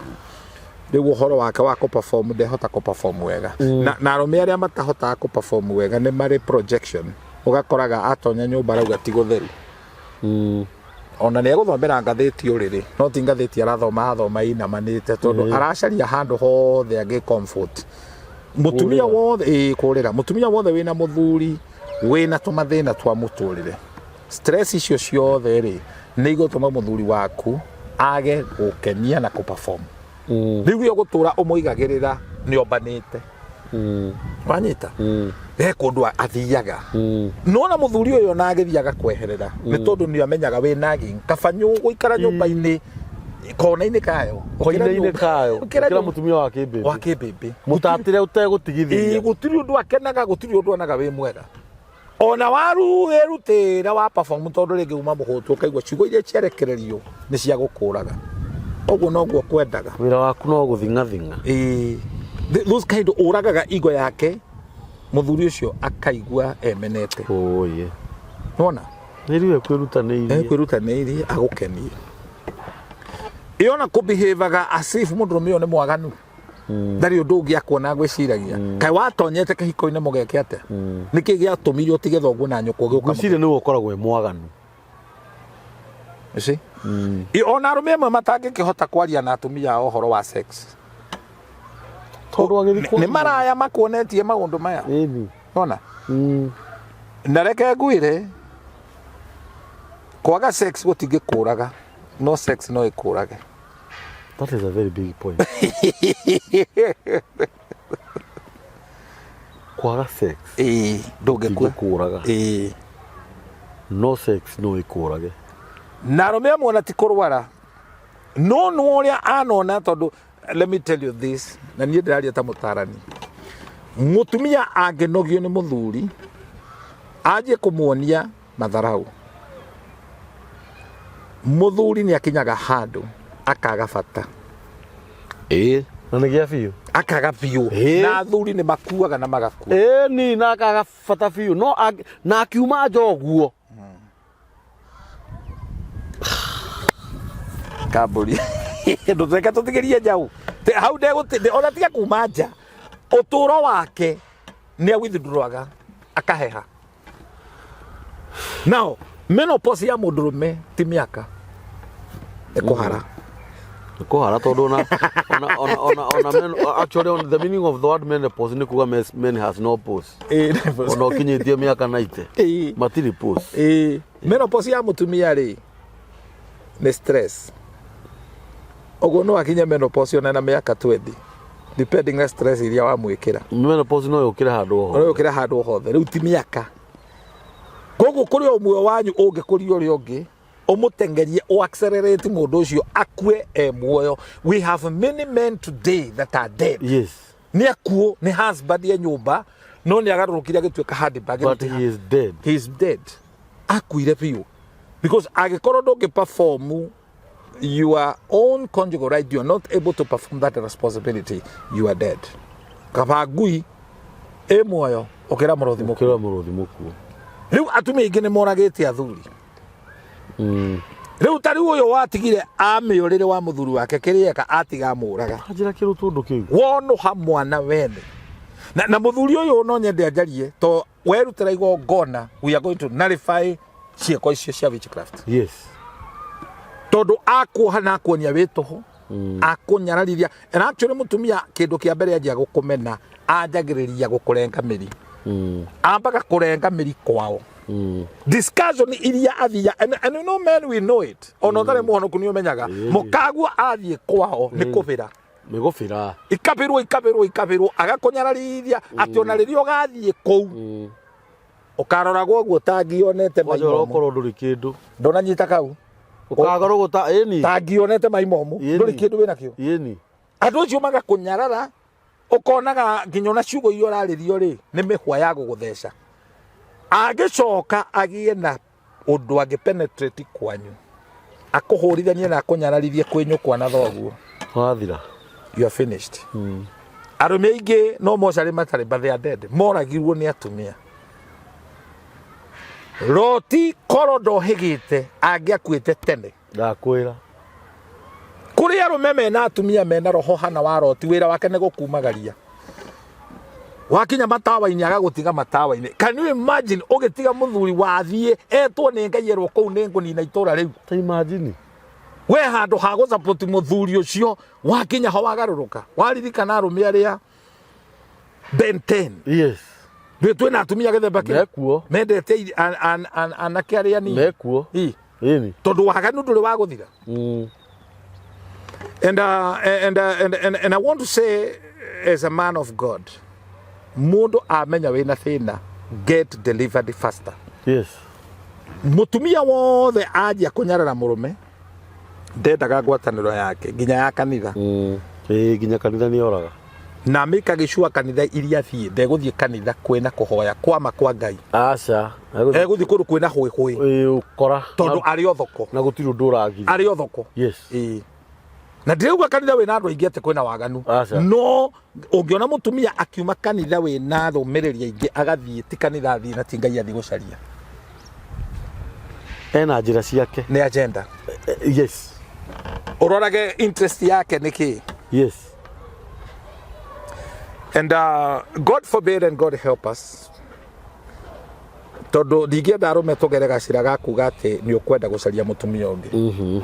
S2: Rĩu ũhoro wake wa kũ-perform, ndehota kũ-perform wega. Na arũme arĩa matahotaga kũ-perform wega nĩ marĩ projection, ũgakoraga atonya nyũmba arauga ti gũtheru. Ona nĩ egũthomera ngathĩti ũrĩrĩ, no ti ngathĩti arathoma, athoma inamanĩte tondũ aracaria handũ hothe angĩ comfort. Mũtumia
S1: Kũrĩra.
S2: wothe, ĩĩ, kũrĩra. Mũtumia wothe wĩna mũthuri wĩna tũmathĩna twa mũtũrĩre, stress icio ciothe rĩ, nĩ igũtũma mũthuri waku age gũkenia na kũ-perform. Rĩu we ũgũtũra ũmũigagĩrĩra nĩ ombanĩte. Wanyita? He kũndũ athiaga, nona mũthuri ũyũ ona agĩthiaga kweherera nĩ tondũ nĩ amenyaga wĩ nagging, kaba gũikara nyũmba-inĩ kona-inĩ kayo.
S1: Koine-inĩ kayo.
S2: Gũkĩra
S1: gũkĩra mũtumia wa kĩmbĩmbĩ.
S2: Wa kĩmbĩmbĩ.
S1: Mũtatĩre ũtegũtigithĩria.
S2: Ĩĩ, gũtirĩ ũndũ akenaga, gũtirĩ ũndũ onaga wĩ mwega. Ona waru wĩrutĩra wa perform, tondũ rĩngĩ uma mũhũtu, ũkaigua ciugo iria ciarekererio nĩ cia gũkũraga, ũguo noguo kwendaga.
S1: Wĩra waku no gũthing'athing'a.
S2: Ĩĩ. Those kind ũragaga igo yake, mũthuri ũcio akaigua emenete.
S1: Oye.
S2: Nona?
S1: Nĩ rĩu ekwĩrutanĩirie.
S2: Ekwĩrutanĩirie agũkenie, ĩona kũbehavaga as if mũndũrũme ũyũ nĩ mwaganu, ndarĩ ũndũ ũngĩ akuona gwĩciragia. Kaĩ watonyete kĩhiko-inĩ mũgeke atĩa? Nĩkĩ gĩatũmire ũtige thoguo na nyũkwa ũgĩũka?
S1: Ngwĩciria nĩwe ũkoragwo wĩ mwaganu.
S2: You see? Ona arũme amwe matangĩkĩhota kwaria na atumia ao ũhoro wa sex.
S1: Tondũ agĩthiĩ
S2: Nĩ maraya makuonetie maũndũ maya.
S1: Ĩni.
S2: Ona na reke ngwĩre, kwaga sex gũtingĩkũraga, no sex no ĩkũrage.
S1: That is a very big point. Kwaga sex
S2: Ĩĩ, ndũngĩkua.
S1: Tingĩkũraga.
S2: Ĩĩ.
S1: No sex no ĩkũrage.
S2: Na arũme amwe ona ti kũrwara, no nĩ ũrĩa anona, tondũ let me tell you this, na niĩ ndĩraria ta mũtarani, mũtumia angĩnogio nĩ mũthuri anjie kũmuonia matharau, mũthuri nĩ akinyaga handũ akaga bata.
S1: Ĩĩ, na nĩ gĩa biũ.
S2: Akaga biũ. Na athuri nĩ makuaga na magakua.
S1: Ĩĩ, ni na akaga bata biũ, no na akiuma nja ũguo.
S2: Kamburi ndũtweke tũtigĩrie njau. Hau ndegũti ona tiga kuma nja, ũtũro wake nĩ awithdrawaga akaheha. Now menopause ya mũndũrũme ti mĩaka, nĩ kũhara.
S1: Kũhara, tondũ ona actually on the meaning of the word menopause nĩ kuga men has no pause. Ona ũkinyĩtie mĩaka 90, matirĩ pause.
S2: Ĩĩ. Menopause ya mũtumia rĩ, nĩ stress. Ũguo no akinye menopause ona na mĩaka 20, depending na stress iria wamwĩkĩra.
S1: Menopause no yũkĩre handũ o
S2: no
S1: hothe.
S2: Yũkĩre handũ o hothe, rĩu ti mĩaka. Koguo kũrĩ o ũmwe wanyu ũngĩkũria ũrĩa ũngĩ, ũmũtengerie, ũ accelerate mũndũ ũcio akue e muoyo. We have many men today that are dead. Nĩ akuo, nĩ husband ya nyũmba, no nĩ agarũrũkire agĩtuĩka handbag.
S1: But he is dead.
S2: He is dead, akuire biũ, because angĩkorwo ndũngĩ perform your own conjugal right, you are not able to perform that responsibility, you are dead. Kaba ngui. Ĩ muoyo ũkĩra mũrũthi mũkuũ.
S1: Ũkĩra mũrũthi mũkuũ.
S2: Rĩu atumia aingĩ nĩ moragĩte athuri. Rĩu ta rĩu ũyũ watigire amĩũrĩre wa mũthuri wake kĩrĩa eka atiga amũraga.
S1: Anjĩra kĩrũtũndũ kĩu.
S2: Wonũha mwana wene. Na mũthuri ũyũ no nyende anjarie to werutĩra igongona, we are going to nullify ciĩko icio cia witchcraft.
S1: Yes.
S2: Tondũ akuoha na akuonia wĩ tũhũ, akũnyararithia. And actually mũtumia kĩndũ kĩa mbere anjia gũkũmena anjagĩrĩria gũkũrenga mĩri. Ambaga kũrenga mĩri kwao. Discussion iria athia, and you know men, we know it, ona ũtarĩ mũhonoku nĩ ũmenyaga mũkaguo athiĩ kwao nĩ kũbĩra.
S1: Nĩ gũbĩra.
S2: Ikabĩrwo, ikabĩrwo, ikabĩrwo, agakũnyararithia atĩ ona rĩrĩa ũgathiĩ kũu ũkaroragwo ũguo tangionete
S1: mai Kwanja
S2: momũ.
S1: ũrokorwo ndũrĩ kĩndũ.
S2: Ndũnanyita kau.
S1: Ũkagarũgwo ta ĩni.
S2: Tangionete mai momũ.
S1: Ĩni.
S2: Ndũrĩ kĩndũ wĩnakĩo.
S1: Ĩni.
S2: Andũ acio magakũnyarara, ũkonaga nginya ona ciugo iria ũrarĩrio rĩ nĩ mĩhwa ya gũgũtheca. Angĩcoka agĩe na ũndũ angĩ penetrate kwanyu, akũhũrithanie na akũnyararithie kwĩ nyũkwa na thoguo,
S1: Wathira.
S2: You are finished. Arũme aingĩ no mocarĩ matarĩ, but they are dead, moragirwo nĩ atumia. Roti korwo ndohĩgĩte angĩakuĩte tene.
S1: Ndakwĩra.
S2: Kũrĩ arũme mena atumia mena roho hana wa Roti, wĩra wake nĩ gũkumagaria. Wakinya matawa-inĩ agagũtiga matawa-inĩ. Can you imagine ũgĩtiga mũthuri wathiĩ etwo nĩ Ngai erwo kũu nĩ ngũnina itũra rĩu?
S1: Ta imagine.
S2: We handũ ha gũsapoti mũthuri ũcio, wakinya ho wagarũrũka, waririkana arũme arĩa Ben 10.
S1: Yes.
S2: Rĩu twĩna atumia gĩthemba kĩu
S1: Mekuo.
S2: mendete anake arĩa nini.
S1: Mekuo.
S2: Ĩ.
S1: Ĩni.
S2: Tondũ waganu ndũrĩ wa gũthira. And I want to say, as a man of God, mũndũ amenya wĩna thĩna, get delivered faster.
S1: Yes.
S2: Mũtumia wothe anjia kũnyarara mũrũme, ndendaga ngwatanĩro yake nginya ya kanitha.
S1: Ĩĩ, nginya kanitha nĩ oraga.
S2: Na mĩkagĩcua kanitha iria thiĩ, ndegũthiĩ kanitha kwĩna kũhoya kwama kwa Ngai.
S1: Aca.
S2: Egũthiĩ kũndũ kwĩna hũĩhũĩ.
S1: Ĩĩ, ũkora.
S2: Tondũ arĩ o thoko.
S1: Na gũtirĩ ũndũ ũragiria.
S2: Arĩ o thoko.
S1: Yes.
S2: Ĩĩ. Na ndirauga kanitha wĩna andũ aingĩ atĩ kwĩna waganu.
S1: Aca.
S2: No ũngĩona mũtumia akiuma kanitha wĩna arũmĩrĩri aingĩ agathiĩ, ti kanitha athiĩ na ti Ngai athiĩ gũcaria.
S1: Ena njĩra ciake.
S2: Nĩ agenda.
S1: Yes.
S2: Ũrorage interest yake nĩ kĩ?
S1: Yes.
S2: And God forbid and God help us. Tondũ ndingĩenda arũme tũgere gacĩra ga kuga atĩ nĩ ũkwenda gũcaria mũtumia ũngĩ.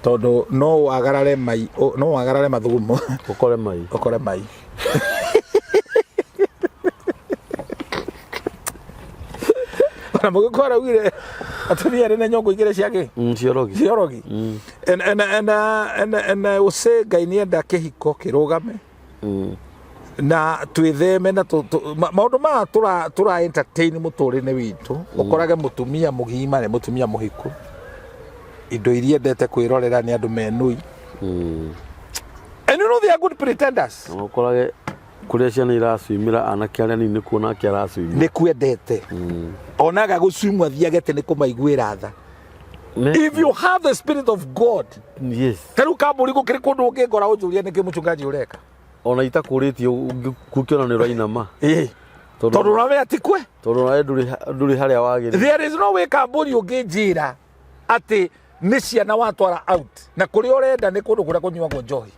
S2: Tondũ no wagarare mai, no wagarare mathugumo.
S1: Ũkore mai.
S2: Ũkore mai. Ona mũgĩkũyũ araugire atumia arĩ na nyongo igĩrĩ cia kĩ?
S1: Ciorogi.
S2: Ciorogi. And I will say Ngai nĩenda kĩhiko kĩrũgame. Na twĩtheme na maũndũ maya tũra entertain mũtũrĩre witũ. Ũkorage mũtumia mũgima nĩ mũtumia mũhiku. Indo iria endete kwĩrorera nĩ andũ menui. And you know they are good pretenders.
S1: Na ũkorage kũrĩa ciana iracwimĩra anake arĩa nini nĩkuo nake aracwimĩra.
S2: Nĩ kwendete. Onaga gũcwimwo athiage atĩ nĩ kũmaiguĩra tha. If you have the spirit of God.
S1: Yes.
S2: Ta rĩu kambũri gũkĩrĩ kũndũ ũngĩngora ũnjũrie nĩkĩ mũchungaji ũreka.
S1: Ona itakũrĩtie ũngĩkuona nĩ ũrainama.
S2: Ĩĩ. Tondũ ũramenya ti kwe.
S1: Tondũ nawe ndũrĩ harĩa wagĩrĩire.
S2: There is no way kambũri ũngĩnjĩra atĩ nĩ ciana watwara out na kũrĩa ũrenda nĩ kũndũ kũrĩa kũnyuagwo njohi.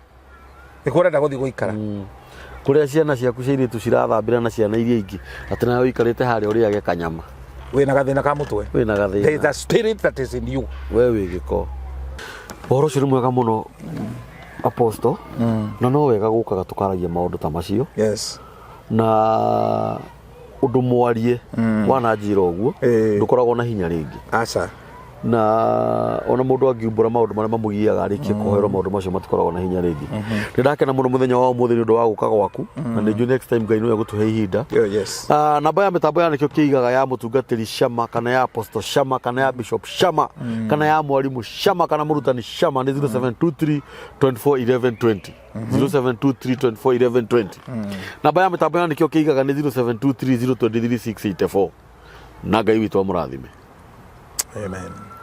S2: Nĩkuo ũrenda gũthiĩ gũikara.
S1: Kũrĩa ciana ciaku cia airĩtu cirathambĩra na ciana iria ingĩ, atĩ nawe ũikarĩte harĩa ũrĩage kanyama.
S2: Wĩna gathĩna ka mũtwe.
S1: Wĩna gathĩna.
S2: There is a spirit that is in you.
S1: We wĩ gĩko. Ũhoro ũcio nĩ mwega mũno, Apostle. Na no wega gũkaga tũkaragia maũndũ ta macio.
S2: Yes.
S1: Na ũndũ mwarie wananjĩra ũguo, ndũkoragwo na hinya rĩngĩ.
S2: Aca.
S1: Na ona mũndũ angiumbũra maũndũ marĩa mamũgiaga arĩkie kũhoerwo maũndũ macio matikoragwo na hinya rĩngĩ. Nĩ ndakena mũno mũthenya wa ũmũthĩ nĩ ũndũ wa gũka gwaku, na nĩ njũĩ next time Ngai no egũtũhe ihinda.
S2: Oh, yes.
S1: Namba ya mĩtambo ya nĩkĩo kĩigaga ya mũtungatĩri Shama kana ya Apostle Shama kana ya Bishop Shama kana ya mwarimũ Shama kana mũrutani Shama nĩ 0723 24 11 20. 0723 24 11 20. Namba ya mĩtambo ya nĩkĩo kĩigaga nĩ 0723 023 684. Na Ngai witũ amũrathime.
S2: Amen.